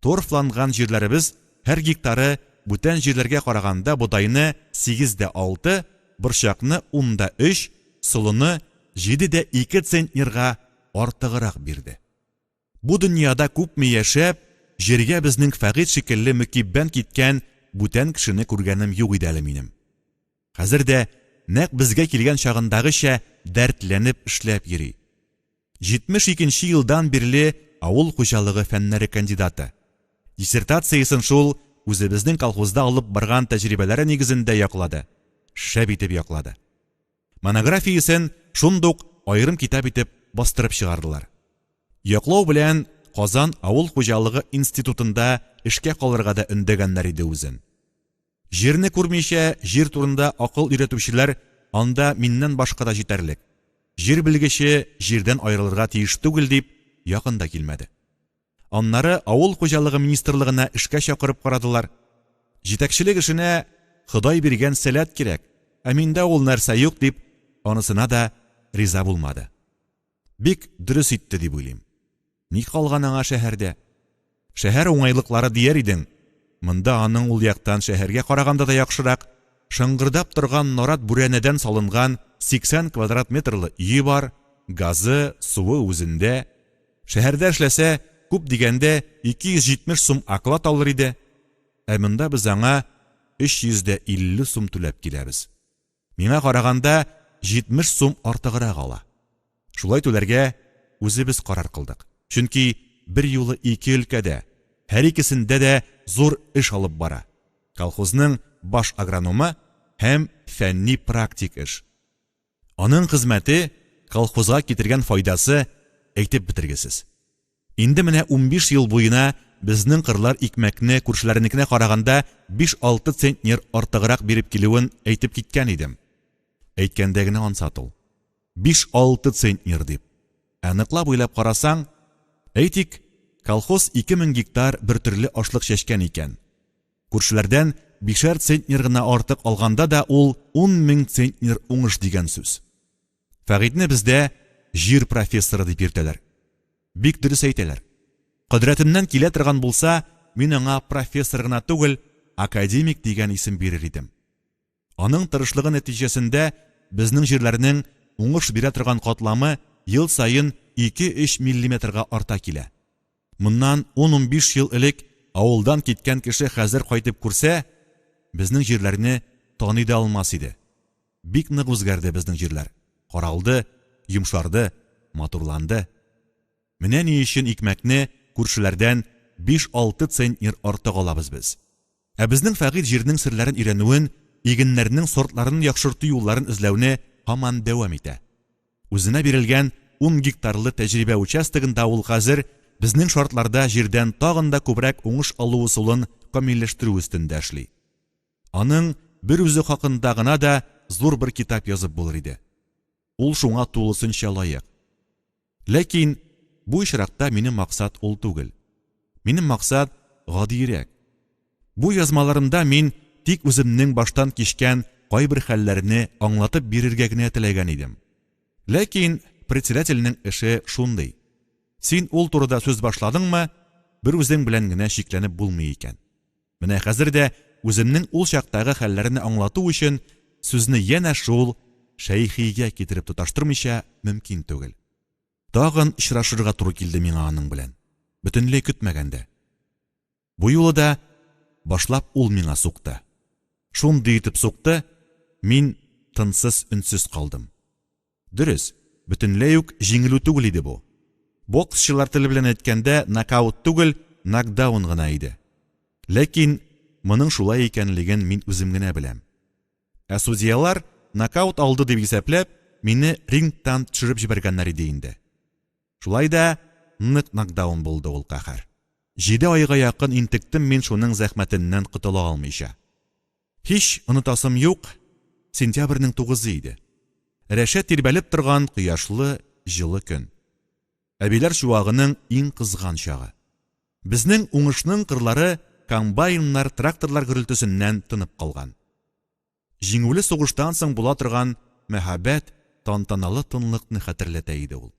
Торфланган җирләребез һәр гектары бүтән җирләргә караганда бодайны 8,6, борчакны 10,3, солыны 7,2 центнерга артыграк бирде. Бу дөньяда күпме яшәп, җиргә безнең Фәгыйть шикелле мөкиббән киткән бүтән кешене күргәнем юк иде әле минем. Хәзер дә нәкъ безгә килгән чагындагыча дәртләнеп эшләп йөри. 72 нче елдан бирле авыл хуҗалыгы фәннәре кандидаты. Диссертациясен шул үзебезнең колхозда алып барган тәҗрибәләре нигезендә яклады. Шәп итеп яклады. Монографиясен шундук аерым китап итеп бастырып чыгардылар. Яклау белән Казан авыл хуҗалыгы институтында эшкә калырга да өндәгәннәр иде үзен. Җирне күрмичә, җир турында акыл өйрәтүчеләр анда миннән башка да җитәрлек. Җир белгече җирдән аерылырга тиеш түгел дип, якын да килмәде. Аннары авыл хуҗалыгы министрлыгына эшкә чакырып карадылар. Җитәкчелек эшенә Ходай биргән сәләт кирәк, ә миндә ул нәрсә юк дип, анысына да риза булмады. Бик дөрес итте дип уйлыйм. Ни калган аңа шәһәрдә? Шәһәр уңайлыклары дияр идең, монда аның ул яктан шәһәргә караганда да яхшырак, шыңгырдап торган нарат бүрәнәдән салынган 80 квадрат метрлы өе бар, газы, суы үзендә. Шәһәрдә эшләсә, күп дигәндә 270 сум оклад алыр иде. Ә монда без аңа 350 сум түләп киләбез. Миңа караганда 70 сум артыграк ала. Шулай түләргә үзебез карар кылдык. Чөнки берьюлы ике өлкәдә, һәр икесендә дә зур эш алып бара. Колхозның баш агрономы һәм фәнни-практик эш. Аның хезмәте, колхозга китергән файдасы әйтеп бетергесез. Инде менә 15 ел буена безнең кырлар икмәкне күршеләрнекенә караганда 5-6 центнер артыграк биреп килүен әйтеп киткән идем. Әйткәндә генә ансат ул. 5-6 центнер дип. Ә ныклап уйлап карасаң, әйтик, колхоз 2000 гектар бертөрле ашлык чәчкән икән. Күршеләрдән бишәр центнер гына артык алганда да ул 10 мең центнер уңыш дигән сүз. Фәгыйтьне бездә җир профессоры дип йөртәләр. Бик дөрес әйтәләр. Кодрәтемнән килә торган булса, мин аңа профессор гына түгел, академик дигән исем бирер идем. Аның тырышлыгы нәтиҗәсендә безнең җирләрнең уңыш бирә торган катламы ел саен 2-3 миллиметрга арта килә. Моннан 10-15 ел элек авылдан киткән кеше хәзер кайтып күрсә, безнең җирләрне таный да алмас иде. Бик нык үзгәрде безнең җирләр. Каралды, йомшарды, матурланды. Менә ни өчен икмәкне күршеләрдән 5-6 центнер артык алабыз без. Ә безнең Фәгыйть җирнең серләрен өйрәнүен, игеннәрнең сортларын яхшырту юлларын эзләүне һаман дәвам итә. Үзенә бирелгән ун гектарлы тәҗрибә участогында ул хәзер безнең шартларда җирдән тагын да күбрәк уңыш алу ысулын камилләштерү өстендә эшли. Аның бер үзе хакында гына да зур бер китап язып булыр иде. Ул шуңа тулысынча лаек. Ләкин бу очракта минем максат ул түгел. Минем максат гадиерәк. Бу язмаларымда мин тик үземнең баштан кичкән кайбер хәлләрне аңлатып бирергә генә теләгән идем. Ләкин председательнең эше шундый. Син ул турыда сүз башладыңмы, бер үзең белән генә чикләнеп булмый икән. Менә хәзер дә үземнең ул чактагы хәлләрне аңлату өчен сүзне янә шул Шәйхигә китереп тоташтырмыйча мөмкин түгел. Тагын очрашырга туры килде миңа аның белән. Бөтенләй көтмәгәндә. Бу юлы да башлап ул миңа сукты. Шундый итеп сукты, мин тынсыз-өнсез калдым. Дөрес, бөтенләй үк җиңелү түгел иде бу. Боксчылар теле белән әйткәндә, нокаут түгел, нокдаун гына иде. Ләкин моның шулай икәнлеген мин үзем генә беләм. Ә судьялар, нокаут алды дип исәпләп, мине рингтан төшереп җибәргәннәр иде инде. Шулай да нык нокдаун булды ул каһәр. Җиде айга якын интектем мин шуның зәхмәтеннән котыла алмыйча. Һич онытасым юк, сентябрьнең тугызы иде. Рәшә тирбәлеп торган кояшлы, җылы көн. Әбиләр чуагының иң кызган чагы. Безнең уңышның кырлары комбайннар, тракторлар гөрелтесеннән тынып калган. Җиңүле сугыштан соң була торган мәһабәт, тантаналы тынлыкны хәтерләтә иде ул.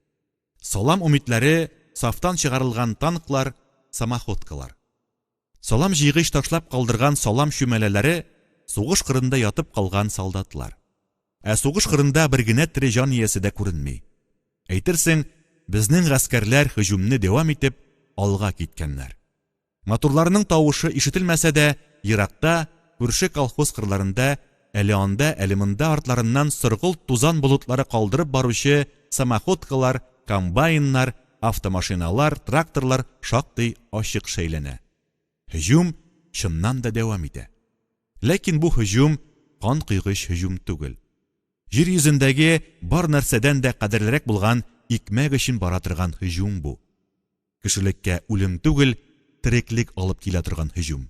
Салам өмитләре, сафтан чыгарылган танклар, самоходкалар. Салам җыйгыч ташлап калдырган салам чүмәләләре, сугыш кырында ятып калган солдатлар. Ә сугыш кырында бер генә тере җан иясе дә күренми. Әйтерсең, безнең гаскәрләр һөҗүмне дәвам итеп, алга киткәннәр. Моторларының тавышы ишетелмәсә дә, еракта, күрше колхоз кырларында, әле анда, әле монда артларыннан соргылт тузан болытлары калдырып баручы самоходкалар, комбайннар, автомашиналар, тракторлар шактый ачык шәйләнә. Һөҗүм чыннан да дәвам итә. Ләкин бу һөҗүм канкойгыч һөҗүм түгел. Җир йөзендәге бар нәрсәдән дә кадерлерәк булган икмәк өчен бара торган һөҗүм бу. Кешелеккә үлем түгел, тереклек алып килә торган һөҗүм.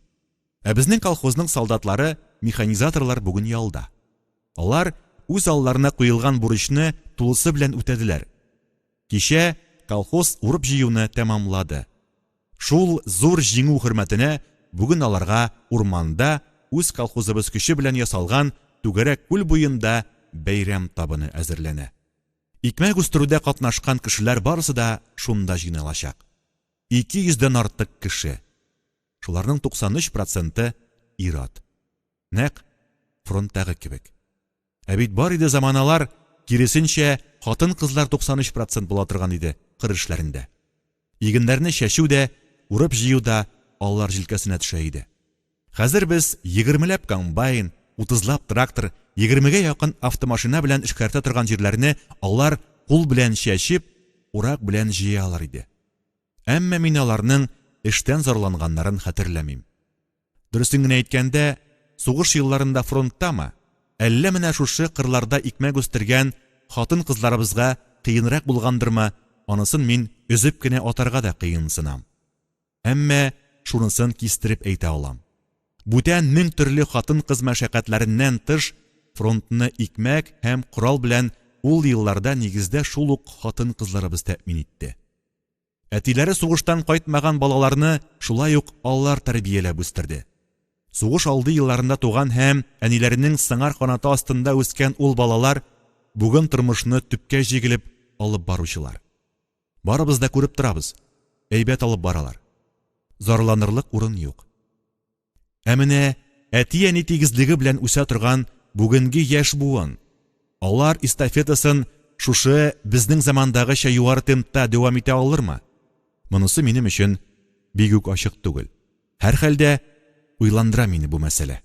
Ә безнең колхозның солдатлары, механизаторлар бүген ялда. Алар үз алларына куелган бурычны тулысы белән үтәделәр. Кичә колхоз урып-җыюны тәмамлады. Шул зур җиңү хөрмәтенә бүген аларга урманда үз колхозыбыз көче белән ясалган түгәрәк күл буенда бәйрәм табыны әзерләнә. Икмәк үстерүдә катнашкан кешеләр барысы да шунда җыйналачак. 200 дән артык кеше. Шуларның 93 проценты ир-ат. Нәкъ фронттагы кебек. Ә бит бар иде заманалар, киресенчә, хатын-кызлар 93 процент була торган иде кыр эшләрендә. Игеннәрне чәчү дә, урып-җыю да алар җилкәсенә төшә иде. Хәзер без егермеләп комбайн, утызлап трактор, егермегә якын автомашина белән эшкәртә торган җирләрне алар кул белән чәчеп, урак белән җыялар иде. Әмма мин аларның эштән зарланганнарын хәтерләмим. Дөресен генә әйткәндә, сугыш елларында фронттамы, әллә менә шушы кырларда икмәк үстергән хатын-кызларыбызга кыенрак булгандырмы, анысын мин өзеп кенә атарга да кыенсынам. Әмма шунысын кистереп әйтә алам. Бүтән мең төрле хатын-кыз мәшәкатьләреннән тыш, фронтны икмәк һәм корал белән ул елларда нигездә шул ук хатын-кызларыбыз тәэмин итте. Әтиләре сугыштан кайтмаган балаларны шулай ук алар тәрбияләп үстерде. Сугыш алды елларында туган һәм әниләренең сыңар канаты астында үскән ул балалар бүген тормышны төпкә җигелеп алып баручылар. Барыбыз да күреп торабыз, әйбәт алып баралар. Зарланырлык урын юк. Ә менә әти-әни тигезлеге белән үсә торган бүгенге яшь буын, алар эстафетасын шушы безнең замандагыча югары темпта дәвам итә алырмы? Монысы минем өчен бик үк ачык түгел. Һәрхәлдә, уйландыра мине бу мәсьәлә.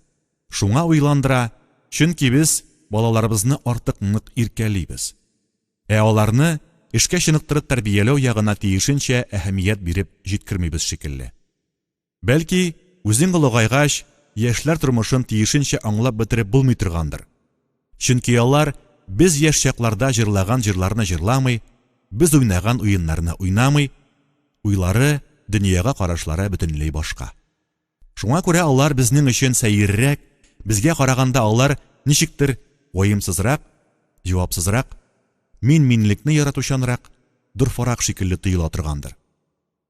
Шуңа уйландыра, чөнки без балаларыбызны артык нык иркәлибез. Ә аларны эшкә чыныктырып тәрбияләү ягына тиешенчә әһәмият биреп җиткермибез шикелле. Бәлки, үзең олыгайгач, яшьләр тормышын тиешенчә аңлап бетереп булмый торгандыр. Чөнки алар без яшь чакларда җырлаган җырларны җырламый, без уйнаган уеннарны уйнамый, уйлары, дөньяга карашлары бөтенләй башка. Шуңа күрә алар безнең өчен сәеррәк, безгә караганда алар ничектер ваемсызрак, җавапсызрак, мин-минлекне яратучанрак, дорфарак шикелле тоела торгандыр.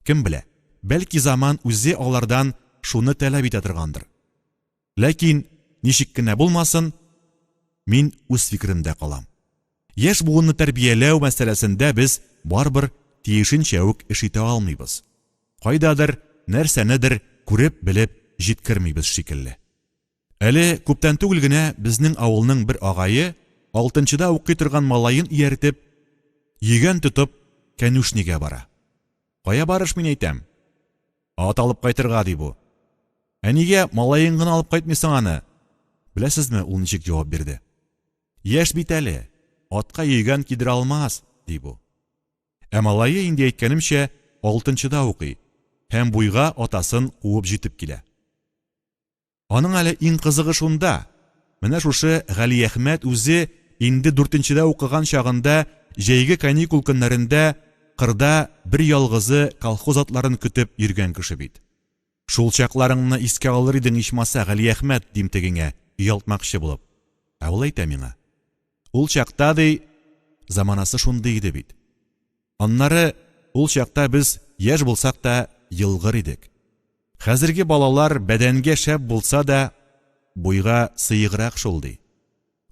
Кем белә, бәлки заман үзе алардан шуны таләп итә торгандыр. Ләкин, ничек кенә булмасын, мин үз фикеремдә калам. Яшь буынны тәрбияләү мәсьәләсендә без барыбер тиешенчә үк эш итә алмыйбыз. Кайдадыр, нәрсәнедер күреп-белеп җиткермибез шикелле. Әле күптән түгел генә безнең авылның бер агае, алтынчыда укый торган малаен ияртеп, йөгән тотып, кәнүшнигә бара. Кая барыш, мин әйтәм. Ат алып кайтырга, ди бу. Ә нигә малаең гына алып кайтмыйсың аны? Беләсезме, ул ничек җавап бирде? Яшь бит әле, атка йөгән кидерә алмас, ди бу. Ә малае, инде әйткәнемчә, алтынчыда укый һәм буйга атасын куып җитеп килә. Аның әле иң кызыгы шунда, менә шушы Галиәхмәт үзе инде дүртенчедә укыган чагында җәйге каникул көннәрендә кырда бер ялгызы колхоз атларын көтеп йөргән кеше бит. Шул чакларыңны искә алыр идең ичмаса, Галиәхмәт, дим тегеңә, оялтмакчы булып. Ә ул әйтә миңа. Ул чакта, ди, заманасы шундый иде бит. Аннары ул чакта без яшь булсак та елгыр идек. Хәзерге балалар бәдәнгә шәп булса да, буйга сыеграк шул, ди.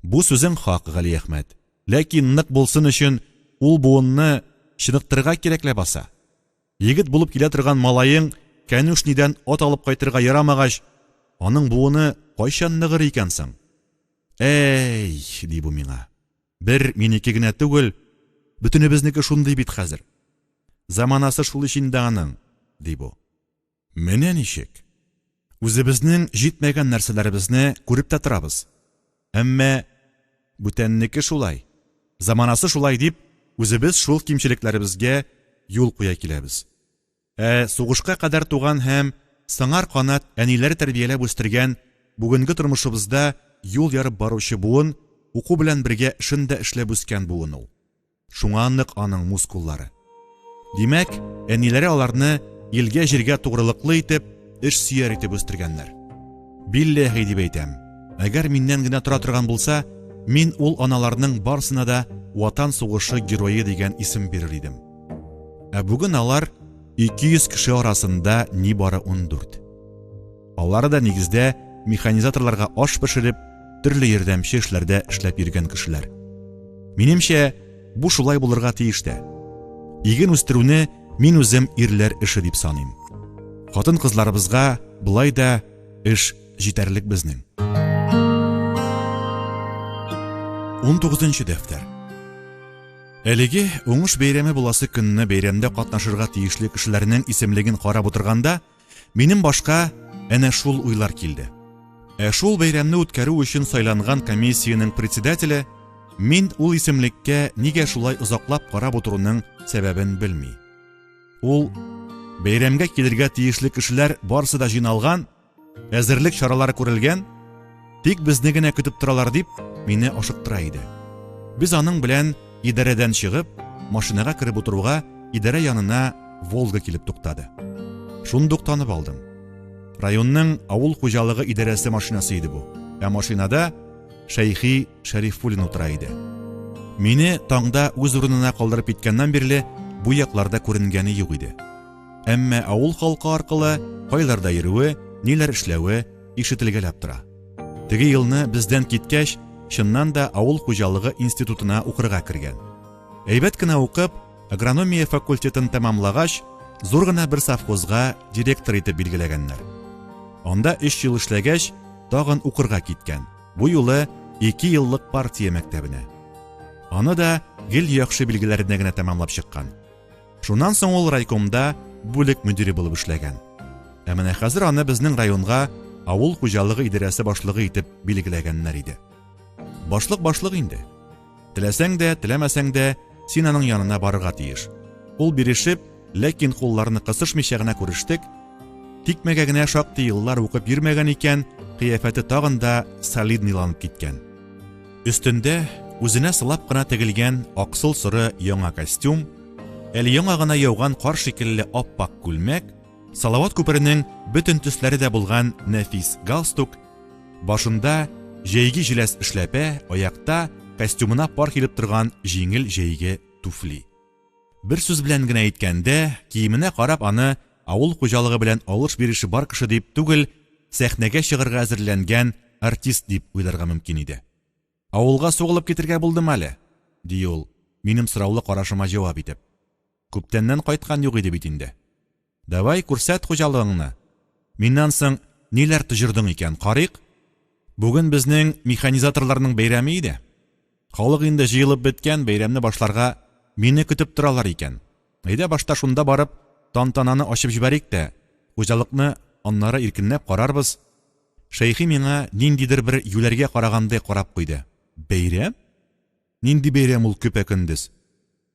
Бу сүзең хак, Галиәхмәт. Ләкин нык булсын өчен ул буынны чыныктырырга кирәк ләбаса. Егет булып килә торган малаең кәнүшнидән ат алып кайтырга ярамагач, аның буыны кайчан ныгыр икән соң? Әй, ди бу миңа. Бер минеке генә түгел, бөтенебезнеке шундый бит хәзер. Заманасы шул ич инде аның, ди бу. Менә ничек. Үзебезнең җитмәгән нәрсәләребезне күреп тә торабыз. Әмма бүтәннеке шулай, заманасы шулай дип, үзебез шул кимчелекләребезгә юл куя киләбез. Ә сугышка кадәр туган һәм сыңар канат әниләре тәрбияләп үстергән, бүгенге тормышыбызда юл ярып баручы буын, уку белән бергә эшен дә эшләп үскән буын ул. Шуңа нык аның мускуллары. Димәк, әниләре аларны илгә-җиргә тугрылыклы итеп, эш сөяр итеп үстергәннәр. Билләһи дип әйтәм, әгәр миннән генә тора торган булса, мин ул аналарның барсына да Ватан сугышы герое дигән исем бирер идем. Ә бүген алар 200 кеше арасында нибары 14. Алары да нигездә механизаторларга аш пешереп, төрле ярдәмче эшләрдә эшләп йөргән кешеләр. Минемчә, бу шулай булырга тиеш тә. Иген үстерүне мин үзем ирләр эше дип саныйм. Хатын-кызларыбызга болай да эш җитәрлек безнең. 19 дәфтәр. Әлеге уңыш бәйрәме буласы көнне бәйрәмдә катнашырга тиешле кешеләрнең исемлеген карап утырганда, Минем башка әнә шул уйлар килде. Ә шул бәйрәмне үткәрү өчен сайланган комиссиянең председателе мин ул исемлеккә нигә шулай озаклап карап утыруның сәбәбен белми. Ул бәйрәмгә килергә тиешле кешеләр барысы да җыйналган, әзерлек чаралары күрелгән, тик безне генә көтеп торалар дип, мине ашыктыра иде. Без аның белән идарәдән чыгып, машинага кереп утыруга, идарә янына Волга килеп туктады. Шундук танып алдым. Районның авыл хуҗалыгы идарәсе машинасы иде бу. Ә машинада Шәйхи Шәрифуллин утыра иде. Мине таңда үз урынына калдырып киткәннән бирле бу якларда күренгәне юк иде. Әмма авыл халкы аркылы кайларда йөрүе, ниләр эшләве ишетелгәләп тора. Теге елны бездән киткәч, чыннан да авыл хуҗалыгы институтына укырга кергән. Әйбәт кенә укып, Агрономия факультетын тәмамлагач, зур гына бер совхозга директор итеп билгеләгәннәр. Анда өч ел эшләгәч, тагын укырга киткән. Бу юлы ике еллык партия мәктәбенә. Аны да гел яхшы билгеләренә генә тәмамлап чыккан. Шуннан соң ул райкомда бүлек мөдире булып эшләгән. Ә менә хәзер аны безнең районга авыл хуҗалыгы идарәсе башлыгы итеп билгеләгәннәр иде. Башлык башлык инде. Теләсәң дә, теләмәсәң дә, син аның янына барырга тиеш. Ул бирешеп, ләкин кулларны кысышмыйча гына күрештек. Тикмәгә генә шактый еллар укып йөрмәгән икән, кыяфәте тагын да солидныйланып киткән. Өстендә үзенә сылап кына тегелгән аксыл соры яңа костюм, әле яңа гына яуган кар шикелле ап-ак күлмәк, Салават күперенең бөтен төсләре дә булган нәфис галстук, Башында җәйге җиләс эшләпә, аякта костюмына пар килеп торган җиңел җәйге туфли. Бер сүз белән генә әйткәндә, киеменә карап аны авыл хуҗалыгы белән алыш-биреше бар кеше дип түгел, сәхнәгә чыгарга әзерләнгән артист дип уйларга мөмкин иде. Авылга сугылып китергә булдым әле, ди ул, минем сораулы карашыма җавап итеп. Күптәннән кайткан юк иде бит инде. Давай, күрсәт хуҗалыгыңны. Миннән соң ниләр тоҗырдың икән, карыйк. Бүген безнең механизаторларның бәйрәме иде. Халык инде җыелып беткән, бәйрәмне башларга мине көтеп торалар икән. Әйдә башта шунда барып, тантананы ачып җибәрик тә, хуҗалыкны аннары иркенләп карарбыз. Шәйхи миңа ниндидер бер юләргә карагандай карап куйды. Бәйрәм? Нинди бәйрәм ул көпә-көндез?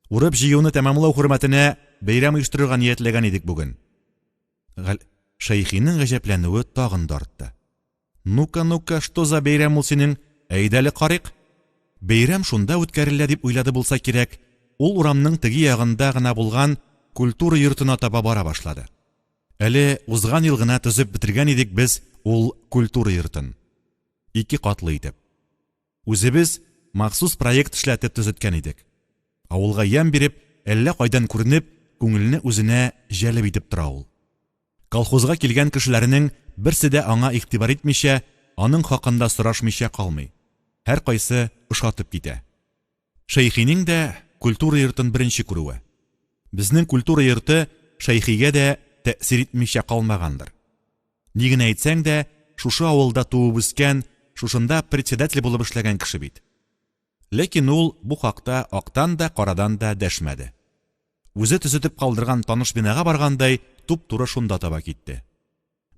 Урып-җыюны тәмамлау хөрмәтенә бәйрәм оештырырга ниятләгән идек бүген. Гал Шәйхинең гаҗәпләнүе тагын да артты. Ну-ка, ну-ка, что за бәйрәм ул синең? Әйдә әле карыйк. Бәйрәм шунда үткәрелә дип уйлады булса кирәк, ул урамның теге ягында гына булган культура йортына таба бара башлады. Әле узган ел гына төзеп бетергән идек без ул культура йортын. Ике катлы итеп. Үзебез махсус проект эшләтеп төзеткән идек. Авылга ямь биреп, әллә кайдан күренеп, күңелне үзенә җәлеп итеп тора ул. Колхозга килгән кешеләрнең берсе дә аңа игътибар итмичә, аның хакында сорашмыйча калмый. Һәркайсы ошатып китә. Шәйхинең дә культура йортын беренче күрүе. Безнең культура йорты Шәйхигә дә тәэсир итмичә калмагандыр. Ни генә әйтсәң дә, шушы авылда туып үскән, шушында председатель булып эшләгән кеше бит. Ләкин ул бу хакта актан да, карадан да дәшмәде. Үзе төзетеп калдырган таныш бинага баргандай, туп-туры шунда таба китте.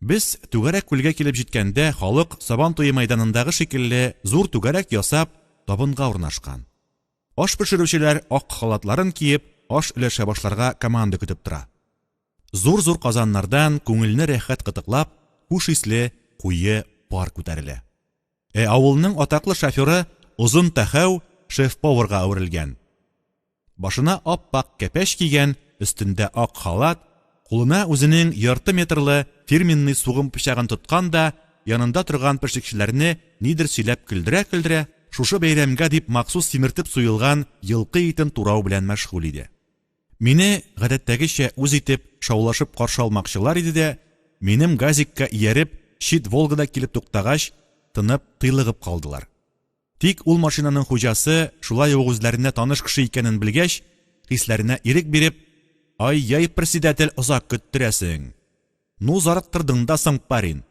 Без Түгәрәк күлгә килеп җиткәндә, халык Сабан туе мәйданындагы шикелле зур түгәрәк ясап, табынга урнашкан. Аш пешерүчеләр ак халатларын киеп, аш өләшә башларга команда көтеп тора. Зур-зур казаннардан күңелне рәхәт кытыклап, хуш исле куе пар күтәрелә. Ә авылның атаклы шоферы Озын Тәхәү шеф-поварга әверелгән. Башына ап-ак кәпәч кигән, өстендә ак халат, кулына үзенең ярты метрлы фирменный сугым пычагын тоткан да, янында торган пешекчеләрне нидер сөйләп көлдерә-көлдерә, шушы бәйрәмгә дип махсус симертеп суелган елкы итен турау белән мәшгуль иде. Мине, гадәттәгечә, үз итеп, шаулашып каршы алмакчылар иде дә, минем газикка ияреп, чит Волга да килеп туктагач, тынып, тыйлыгып калдылар. Тик ул машинаның хуҗасы шулай ук үзләренә таныш кеше икәнен белгәч, хисләренә ирек биреп, Ай-яй, председатель, озак көттерәсең. Ну, зарыктырдың да соң, парин.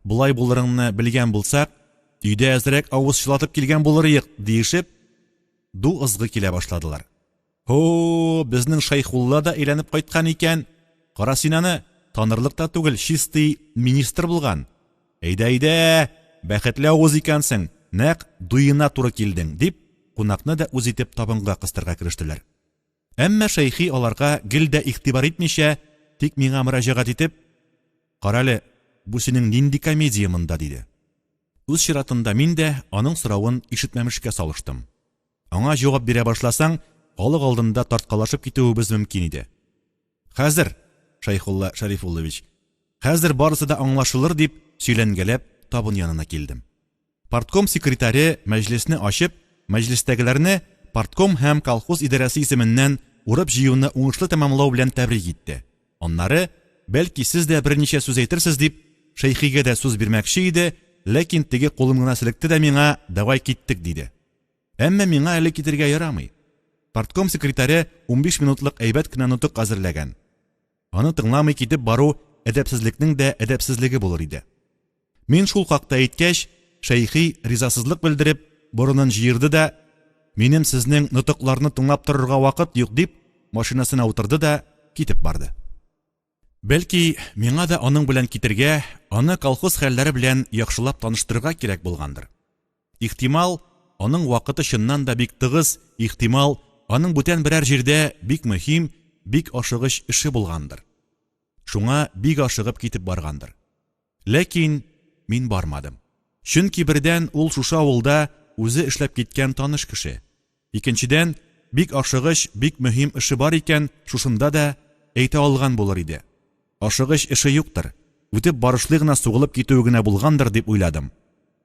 Болай булырыңны белгән булсак, өйдә әзрәк авыз чылатып килгән булырыек, диешеп, ду ызгы килә башладылар. Һо, безнең Шәйхулла да әйләнеп кайткан икән. Кара син аны, танырлык та түгел, чистый министр булган. Әйдә, әйдә, бәхетле авыз икәнсең, нәкъ дуена туры килдең, дип, кунакны да үз итеп табынга кыстырга керештеләр. Әмма Шәйхи аларга гел дә игътибар итмичә, тик миңа мөрәҗәгать итеп, Карале, бу синең нинди комедия монда, диде. Үз чиратында мин дә аның соравын ишетмәмешкә салыштым. Аңа җавап бирә башласаң, халык алдында тарткалашып китүебез мөмкин иде. Хәзер, Шәйхулла Шәрифуллович, хәзер барысы да аңлашылыр, дип сөйләнгәләп, табын янына килдем. Партком секретаре мәҗлесне ачып, мәҗлестәгеләрне партком һәм колхоз идарәсе исеменнән урып-җыюны уңышлы тәмамлау белән тәбрик итте. Аннары, бәлки, сез дә берничә сүз әйтерсез дип, Шәйхигә дә сүз бирмәкче иде, ләкин теге кулын гына селекте дә миңа, давай киттек, диде. Әмма миңа әле китергә ярамый. Партком секретаре 15 минутлык әйбәт кенә нотык әзерләгән. Аны тыңламый китеп бару әдәпсезлекнең дә әдәпсезлеге булыр иде. Мин шул хакта әйткәч, Шәйхи, ризасызлык белдереп, борынын җыерды да, Минем сезнең нотыкларны тыңлап торырга вакыт юк, дип, машинасына утырды да китеп барды. Бәлки, миңа да аның белән китергә, аны колхоз хәлләре белән яхшылап таныштырырга кирәк булгандыр. Ихтимал, аның вакыты чыннан да бик тыгыз, ихтимал, аның бүтән берәр җирдә бик мөһим, бик ашыгыч эше булгандыр. Шуңа бик ашыгып китеп баргандыр. Ләкин мин бармадым. Чөнки, бердән, ул шушы авылда үзе эшләп киткән таныш кеше. Икенчедән, бик ашыгыч, бик мөһим эше бар икән, шушында да әйтә алган булыр иде. Ашыгыч эше юктыр, үтеп барышлый гына сугылып китүе генә булгандыр дип уйладым.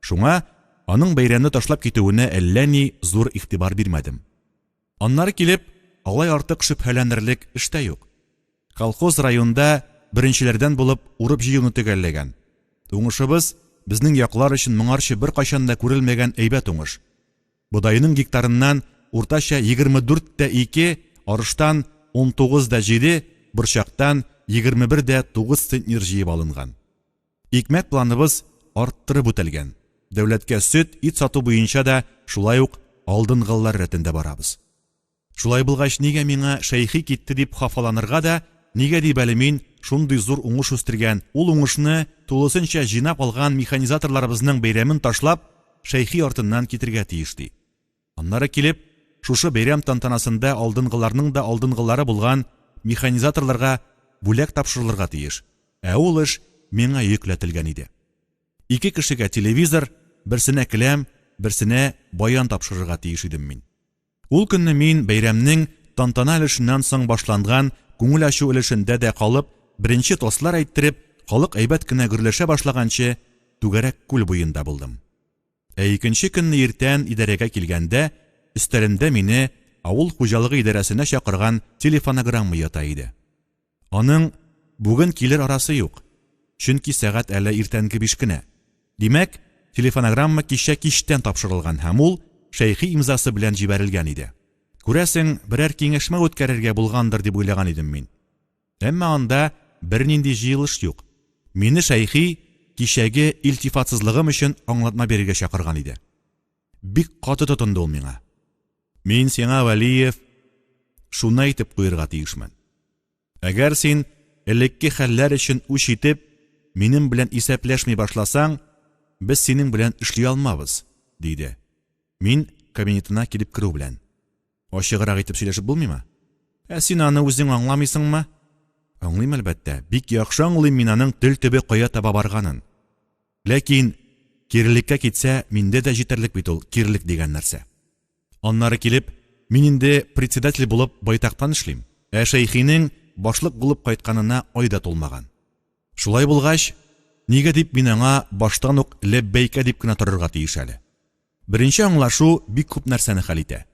Шуңа аның бәйрәмне ташлап китүенә әллә ни зур игътибар бирмәдем. Аннары килеп, алай артык шөбһәләнерлек эш тә юк. Колхоз районда беренчеләрдән булып урып-җыюны төгәлләгән. Уңышыбыз, безнең яклар өчен моңарчы беркайчан да күрелмәгән әйбәт уңыш. Бодайның гектарыннан уртача 24 тә 2, арыштан 19 да 7, борчактан 21 дә 9 центнер җыеп алынган. Икмәк планыбыз арттырып үтәлгән. Дәүләткә сөт, ит сату буенча да шулай ук алдынгылар рәтендә барабыз. Шулай булгач, нигә миңа Шәйхи китте дип хафаланырга да, нигә дип әле мин шундый зур уңыш үстергән, ул уңышны тулысынча җыйнап алган механизаторларыбызның бәйрәмен ташлап, Шәйхи артыннан китергә тиеш ди? Аннары килеп, шушы бәйрәм тантанасында алдынгыларның да алдынгылары булган механизаторларга бүләк тапшырылырга тиеш, ә ул эш миңа йөкләтелгән иде. Ике кешегә телевизор, берсенә келәм, берсенә баян тапшырырга тиеш идем мин. Ул көнне мин бәйрәмнең тантана өлешеннән соң башланган күңел ачу өлешендә дә калып, беренче тостлар әйттереп, халык әйбәт кенә гөрләшә башлаганчы, Түгәрәк күл буенда булдым. Ә икенче көнне иртән идарәгә килгәндә, өстәлемдә мине авыл хуҗалыгы идарәсенә чакырган телефонограмма ята иде. Аның бүген килер арасы юк, чөнки сәгать әле иртәнге биш кенә. Димәк, телефонограмма кичә кичтән тапшырылган һәм ул Шәйхи имзасы белән җибәрелгән иде. Күрәсең, берәр киңәшмә үткәрергә булгандыр дип уйлаган идем мин. Әмма анда бернинди җыелыш юк. Мине Шәйхи кичәге илтифатсызлыгым өчен аңлатма бирергә чакырган иде. Бик каты тотынды ул миңа. Мин сиңа, Вәлиев, шуны әйтеп куерга тиешмен. Әгәр син элекке хәлләр өчен үч итеп, минем белән исәпләшми башласаң, без синең белән эшли алмабыз, диде. Мин кабинетына килеп керү белән. Ачыграк итеп сөйләшеп булмыймы? Ә син аны үзең аңламыйсыңмы? Аңлыйм, әлбәттә, бик яхшы аңлыйм мин аның тел төбе кая таба барганын. Ләкин кирелеккә китсә, миндә дә җитәрлек бит ул кирелек дигән нәрсә. Аннары килеп, мин инде председатель булып байтактан эшлим, ә Шәйхинең башлык булып кайтканына ай да тулмаган. Шулай булгач, нигә дип мин аңа баштан ук ләббәйкә дип кенә торырга тиеш әле? Беренче аңлашу бик күп нәрсәне хәл итә.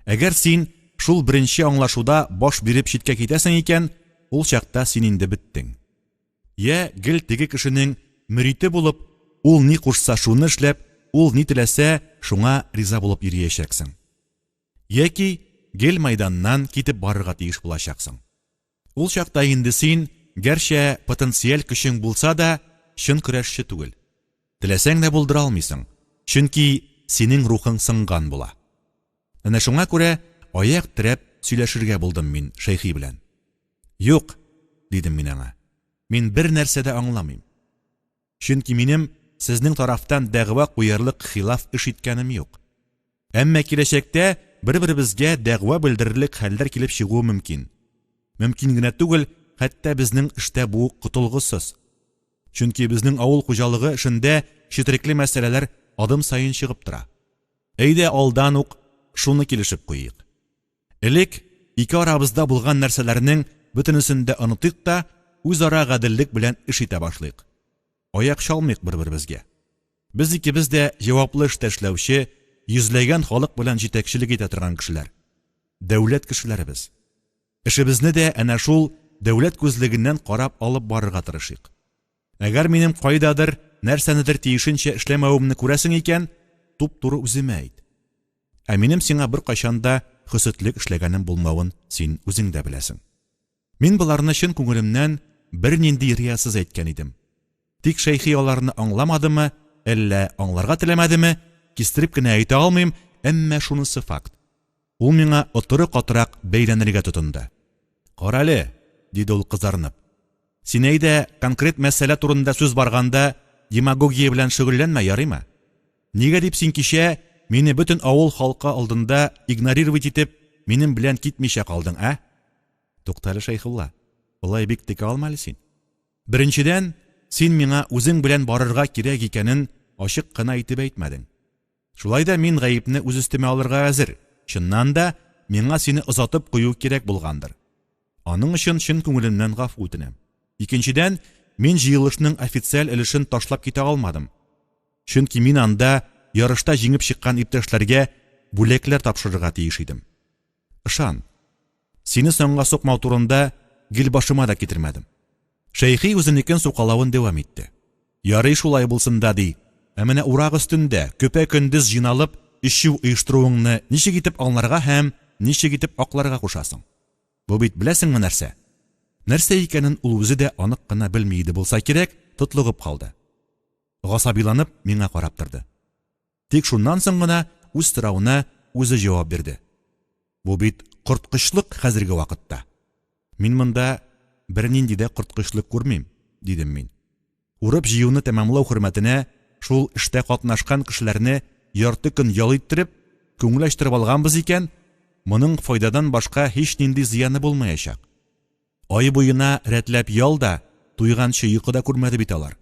Әгәр син шул беренче аңлашуда баш биреп читкә китәсең икән, ул чакта син инде беттең. Йә гел теге кешенең мөрите булып, ул ни кушса шуны эшләп, ул ни теләсә, шуңа риза булып йөриячәксең. Яки гел мәйданнан китеп барырга тиеш булачаксың. Ул чакта инде син, гәрчә потенциаль көчең булса да, чын көрәшче түгел. Теләсәң дә булдыра алмыйсың, чөнки синең рухың сынган була. Әнә шуңа күрә аяк терәп сөйләшергә булдым мин Шәйхи белән. Юк, дидем мин аңа, мин бернәрсә дә аңламыйм. Чөнки минем сезнең тарафтан дәгъва куярлык хилаф эш иткәнем юк. Әмма киләчәктә бер-беребезгә дәгъва белдерерлек хәлләр килеп чыгуы мөмкин. Мөмкин генә түгел, хәтта безнең эштә бу котылгысыз. Чөнки безнең авыл хуҗалыгы эшендә четерекле мәсьәләләр адым саен чыгып тора. Әйдә алдан ук шуны килешеп куйыйк. Элек ике арабызда булган нәрсәләрнең бөтенесен дә онытыйк та, үзара гаделлек белән эш итә башлыйк. Аяк чалмыйк бер-беребезгә. Без икебез дә җаваплы эштә эшләүче, йөзләгән халык белән җитәкчелек итә торган кешеләр. Дәүләт кешеләре без. Эшебезне дә әнә шул дәүләт күзлегеннән карап алып барырга тырышыйк. Әгәр минем кайдадыр, нәрсәнедер тиешенчә эшләмәвемне күрәсең икән, туп-туры үземә әйт. Ә минем сиңа беркайчан да хөсетлек эшләгәнем булмавын син үзең дә беләсең. Мин боларны чын күңелемнән, бернинди риясыз әйткән идем. Тик Шәйхи аларны аңламадымы, әллә аңларга теләмәдеме, кистереп кенә әйтә алмыйм, әмма шунысы факт. Ул миңа отыры катырак бәйләнергә тотынды. Карале, диде ул кызарынып. Син әйдә, конкрет мәсьәлә турында сүз барганда, демагогия белән шөгыльләнмә, ярыймы? Нигә дип син кичә мине бөтен авыл халкы алдында игнорировать итеп, минем белән китмичә калдың, ә? Туктале, Шәйхулла, болай бик текә алма әле син. Беренчедән, син миңа үзең белән барырга кирәк икәнен ачык кына итеп әйтмәдең. Шулай да мин гаепне үз өстемә алырга әзер. Чыннан да, миңа сине озатып кую кирәк булгандыр. Аның өчен чын күңелемнән гафу үтенәм. Икенчедән, мин җыелышның официаль өлешен ташлап китә алмадым. Чөнки мин анда ярышта җиңеп чыккан иптәшләргә бүләкләр тапшырырга тиеш идем. Ышан, сине санга сукмау турында гел башыма да китермәдем. Шәйхи үзенекен сукалавын дәвам итте. Ярый шулай булсын да, ди, ә менә урак өстендә көпә-көндез җыйналып эчү оештыруыңны ничек итеп аңларга һәм ничек итеп акларга кушасың? Бу бит беләсеңме нәрсә? Нәрсә икәнен ул үзе дә анык кына белми иде булса кирәк, тотлыгып калды. Гасабиланып миңа карап торды. Тик шуннан соң гына үз соравына үзе җавап бирде. Бу бит корткычлык хәзерге вакытта. Мин монда бернинди дә корткычлык күрмим, дидем мин. Урып-җыюны тәмамлау хөрмәтенә шул эштә катнашкан кешеләрне ярты көн ял иттереп, күңел ачтырып алганбыз икән, моның файдадан башка һичнинди зыяны булмаячак. Ай буена рәтләп ял да, туйганчы йокы да күрмәде бит алар.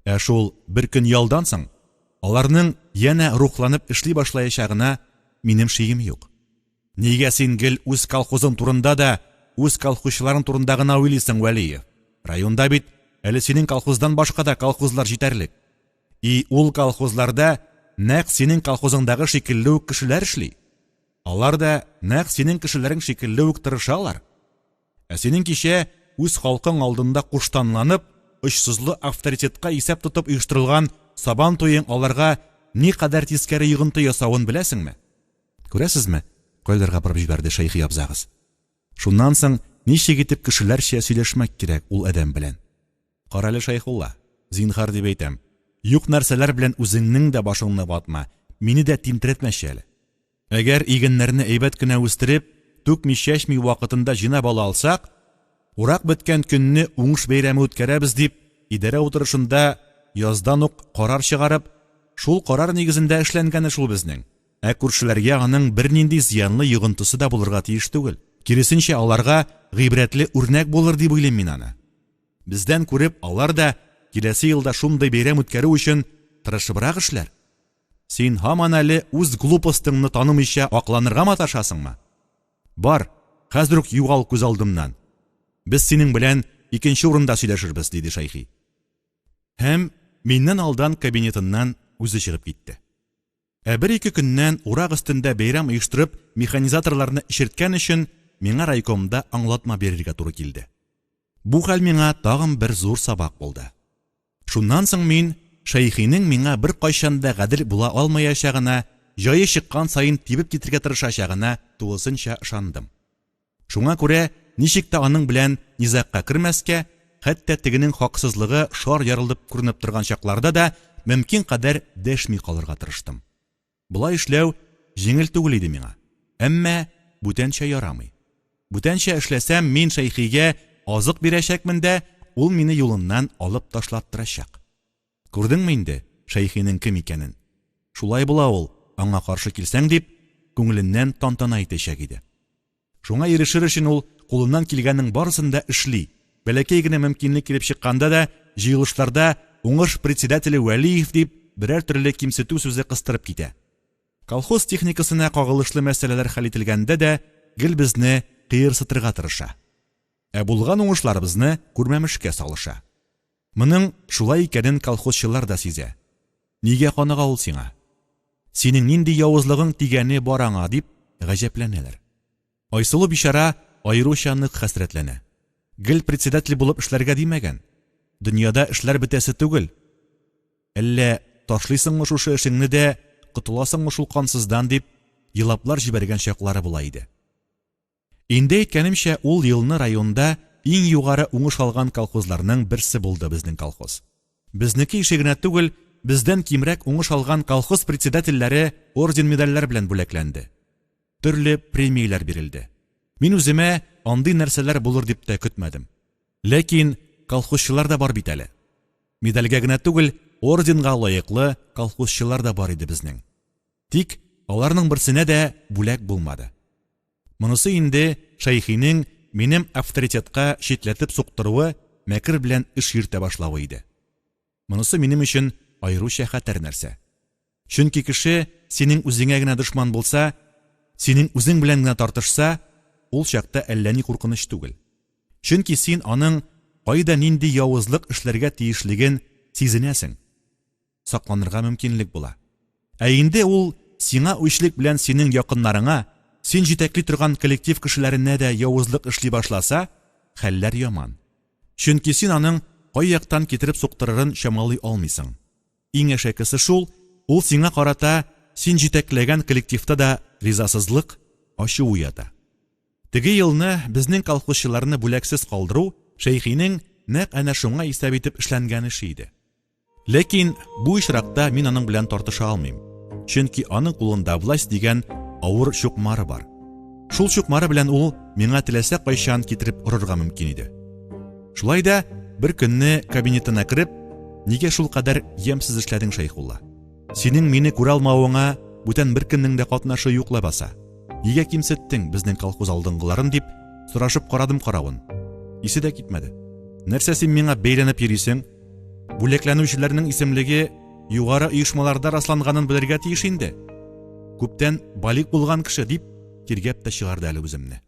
Ә шул бер көн ялдан соң аларның янә рухланып эшли башлаячагына минем шигем юк. Нигә син гел үз колхозың турында да, үз колхозчыларың турында гына уйлыйсың, Вәлиев? Районда бит әле синең колхоздан башка да колхозлар җитәрлек. И ул колхозларда нәкъ синең колхозыңдагы шикелле үк кешеләр эшли. Алар да нәкъ синең кешеләрең шикелле үк тырышалар. Ә синең кичә үз халкың алдында куштанланып, очсызлы авторитетка исәп тотып оештырылган Сабан туең аларга никадәр тискәре йогынты ясавын беләсеңме? Күрәсезме, кайларга барып җибәрде Шәйхи абзагыз. Шуннан соң ничек итеп кешеләрчә сөйләшмәк кирәк ул адәм белән? Карале, Шәйхулла, зинһар дип әйтәм, юк нәрсәләр белән үзеңнең дә башыңны ватма, мине дә тинтерәтмәче әле. Әгәр игеннәрне әйбәт кенә үстереп, түкми-чәчми вакытында җыйнап ала алсак, урак беткән көнне уңыш бәйрәме үткәрәбез дип, идарә утырышында яздан ук карар чыгарып, шул карар нигезендә эшләнгәне шул безнең. Ә күршеләргә аның бернинди зыянлы йогынтысы да булырга тиеш түгел. Киресенчә, аларга гыйбрәтле үрнәк булыр дип уйлыйм мин аны. Бездән күреп, алар да киләсе елда шундый бәйрәм үткәрү өчен тырышыбрак эшләр. Син һаман әле үз глупостыңны танымыйча акланырга маташасыңмы? Бар, хәзер үк югал күз алдымнан. Без синең белән икенче урында сөйләшербез, диде Шәйхи. Һәм миннән алдан кабинетыннан үзе чыгып китте. Ә бер-ике көннән урак өстендә бәйрәм оештырып механизаторларны эчерткән өчен миңа райкомда аңлатма бирергә туры килде. Бу хәл миңа тагын бер зур сабак булды. Шуннан соң мин Шәйхинең миңа беркайчан да гадел була алмаячагына, җае чыккан саен тибеп китергә тырышачагына тулысынча ышандым. Шуңа күрә ничек тә аның белән низагка кермәскә, хәтта тегенең хаксызлыгы шар ярылып күренеп торган чакларда да мөмкин кадәр дәшми калырга тырыштым. Болай эшләү җиңел түгел иде миңа. Әмма бүтәнчә ярамый. Бүтәнчә эшләсәм, мин Шәйхигә азык бирәчәкмен дә, ул мине юлыннан алып ташлаттырачак. Күрдеңме инде Шәйхинең кем икәнен? Шулай була ул, аңа каршы килсәң, дип, күңеленнән тантана итәчәк иде. Шуңа ирешер өчен ул кулыннан килгәннең барысын да эшли. Бәләкәй генә мөмкинлек килеп чыкканда да җыелышларда уңыш председателе Вәлиев дип берәр төрле кимсетү сүзе кыстырып китә. Колхоз техникасына кагылышлы мәсьәләләр хәл ителгәндә дә гел безне кыерсытырга тырыша. Ә булган уңышларыбызны күрмәмешкә салыша. Моның шулай икәнен колхозчылар да сизә. Нигә каныга ул сиңа? Синең нинди явызлыгың тигәне бар аңа, дип гаҗәпләнәләр. Айсылу бичара аеруча нык хәсрәтләнә. Гел председатель булып эшләргә димәгән. Дөньяда эшләр бетәсе түгел. Әллә ташлыйсыңмы шушы эшеңне дә, котыласыңмы шул кансыздан, дип елаплар җибәргән чаклары була иде. Инде әйткәнемчә, ул елны районда иң югары уңыш алган колхозларның берсе булды безнең колхоз. Безнеке ише генә түгел, бездән кимрәк уңыш алган колхоз председательләре орден-медальләр белән бүләкләнде. Төрле премияләр бирелде. Мин үземә андый нәрсәләр булыр дип тә көтмәдем. Ләкин колхозчылар да бар бит әле. Медальгә генә түгел, орденга лаеклы колхозчылар да бар иде безнең. Тик аларның берсенә дә бүләк булмады. Монысы инде Шәйхинең минем авторитетка читләтеп суктыруы, мәкер белән эш йөртә башлавы иде. Монысы минем өчен аеруча хәтәр нәрсә. Чөнки кеше синең үзеңә генә дошман булса, синең үзең белән генә тартышса, ул чакта әллә ни куркыныч түгел. Чөнки син аның кайда нинди явызлык эшләргә тиешлеген сизенәсең. сакланырга мөмкинлек була. Ә инде ул сиңа үчлек белән синең якыннарыңа, син җитәкли торган коллектив кешеләренә дә явызлык эшли башласа, хәлләр яман. Чөнки син аның кай яктан китереп суктырырын чамалый алмыйсың. Иң әшәкесе шул, ул сиңа карата син җитәкләгән коллективта да ризасызлык, ачу уята. Теге елны безнең колхозчыларны бүләксез калдыру Шәйхинең нәкъ әнә шуңа исәп итеп эшләнгән эше иде. Ләкин бу очракта мин аның белән тартыша алмыйм. Чөнки аның кулында власть дигән авыр чукмары бар. Шул чукмары белән ул миңа теләсә кайчан китереп орырга мөмкин иде. Шулай да бер көнне кабинетына кереп, нигә шул кадәр ямьсез эшләдең, Шәйхулла? Синең мине күрә алмавыңа бүтән беркемнең дә катнашы юк ләбаса. Нигә кимсеттең безнең колхоз алдынгыларын дип сорашып карадым каравын. Исе дә китмәде. Нәрсә син миңа бәйләнеп йөрисең? Бүләкләнүчеләрнең исемлеге югары оешмаларда расланганын белергә тиеш инде. Күптән балигъ булган кеше дип тиргәп тә чыгарды әле үземне.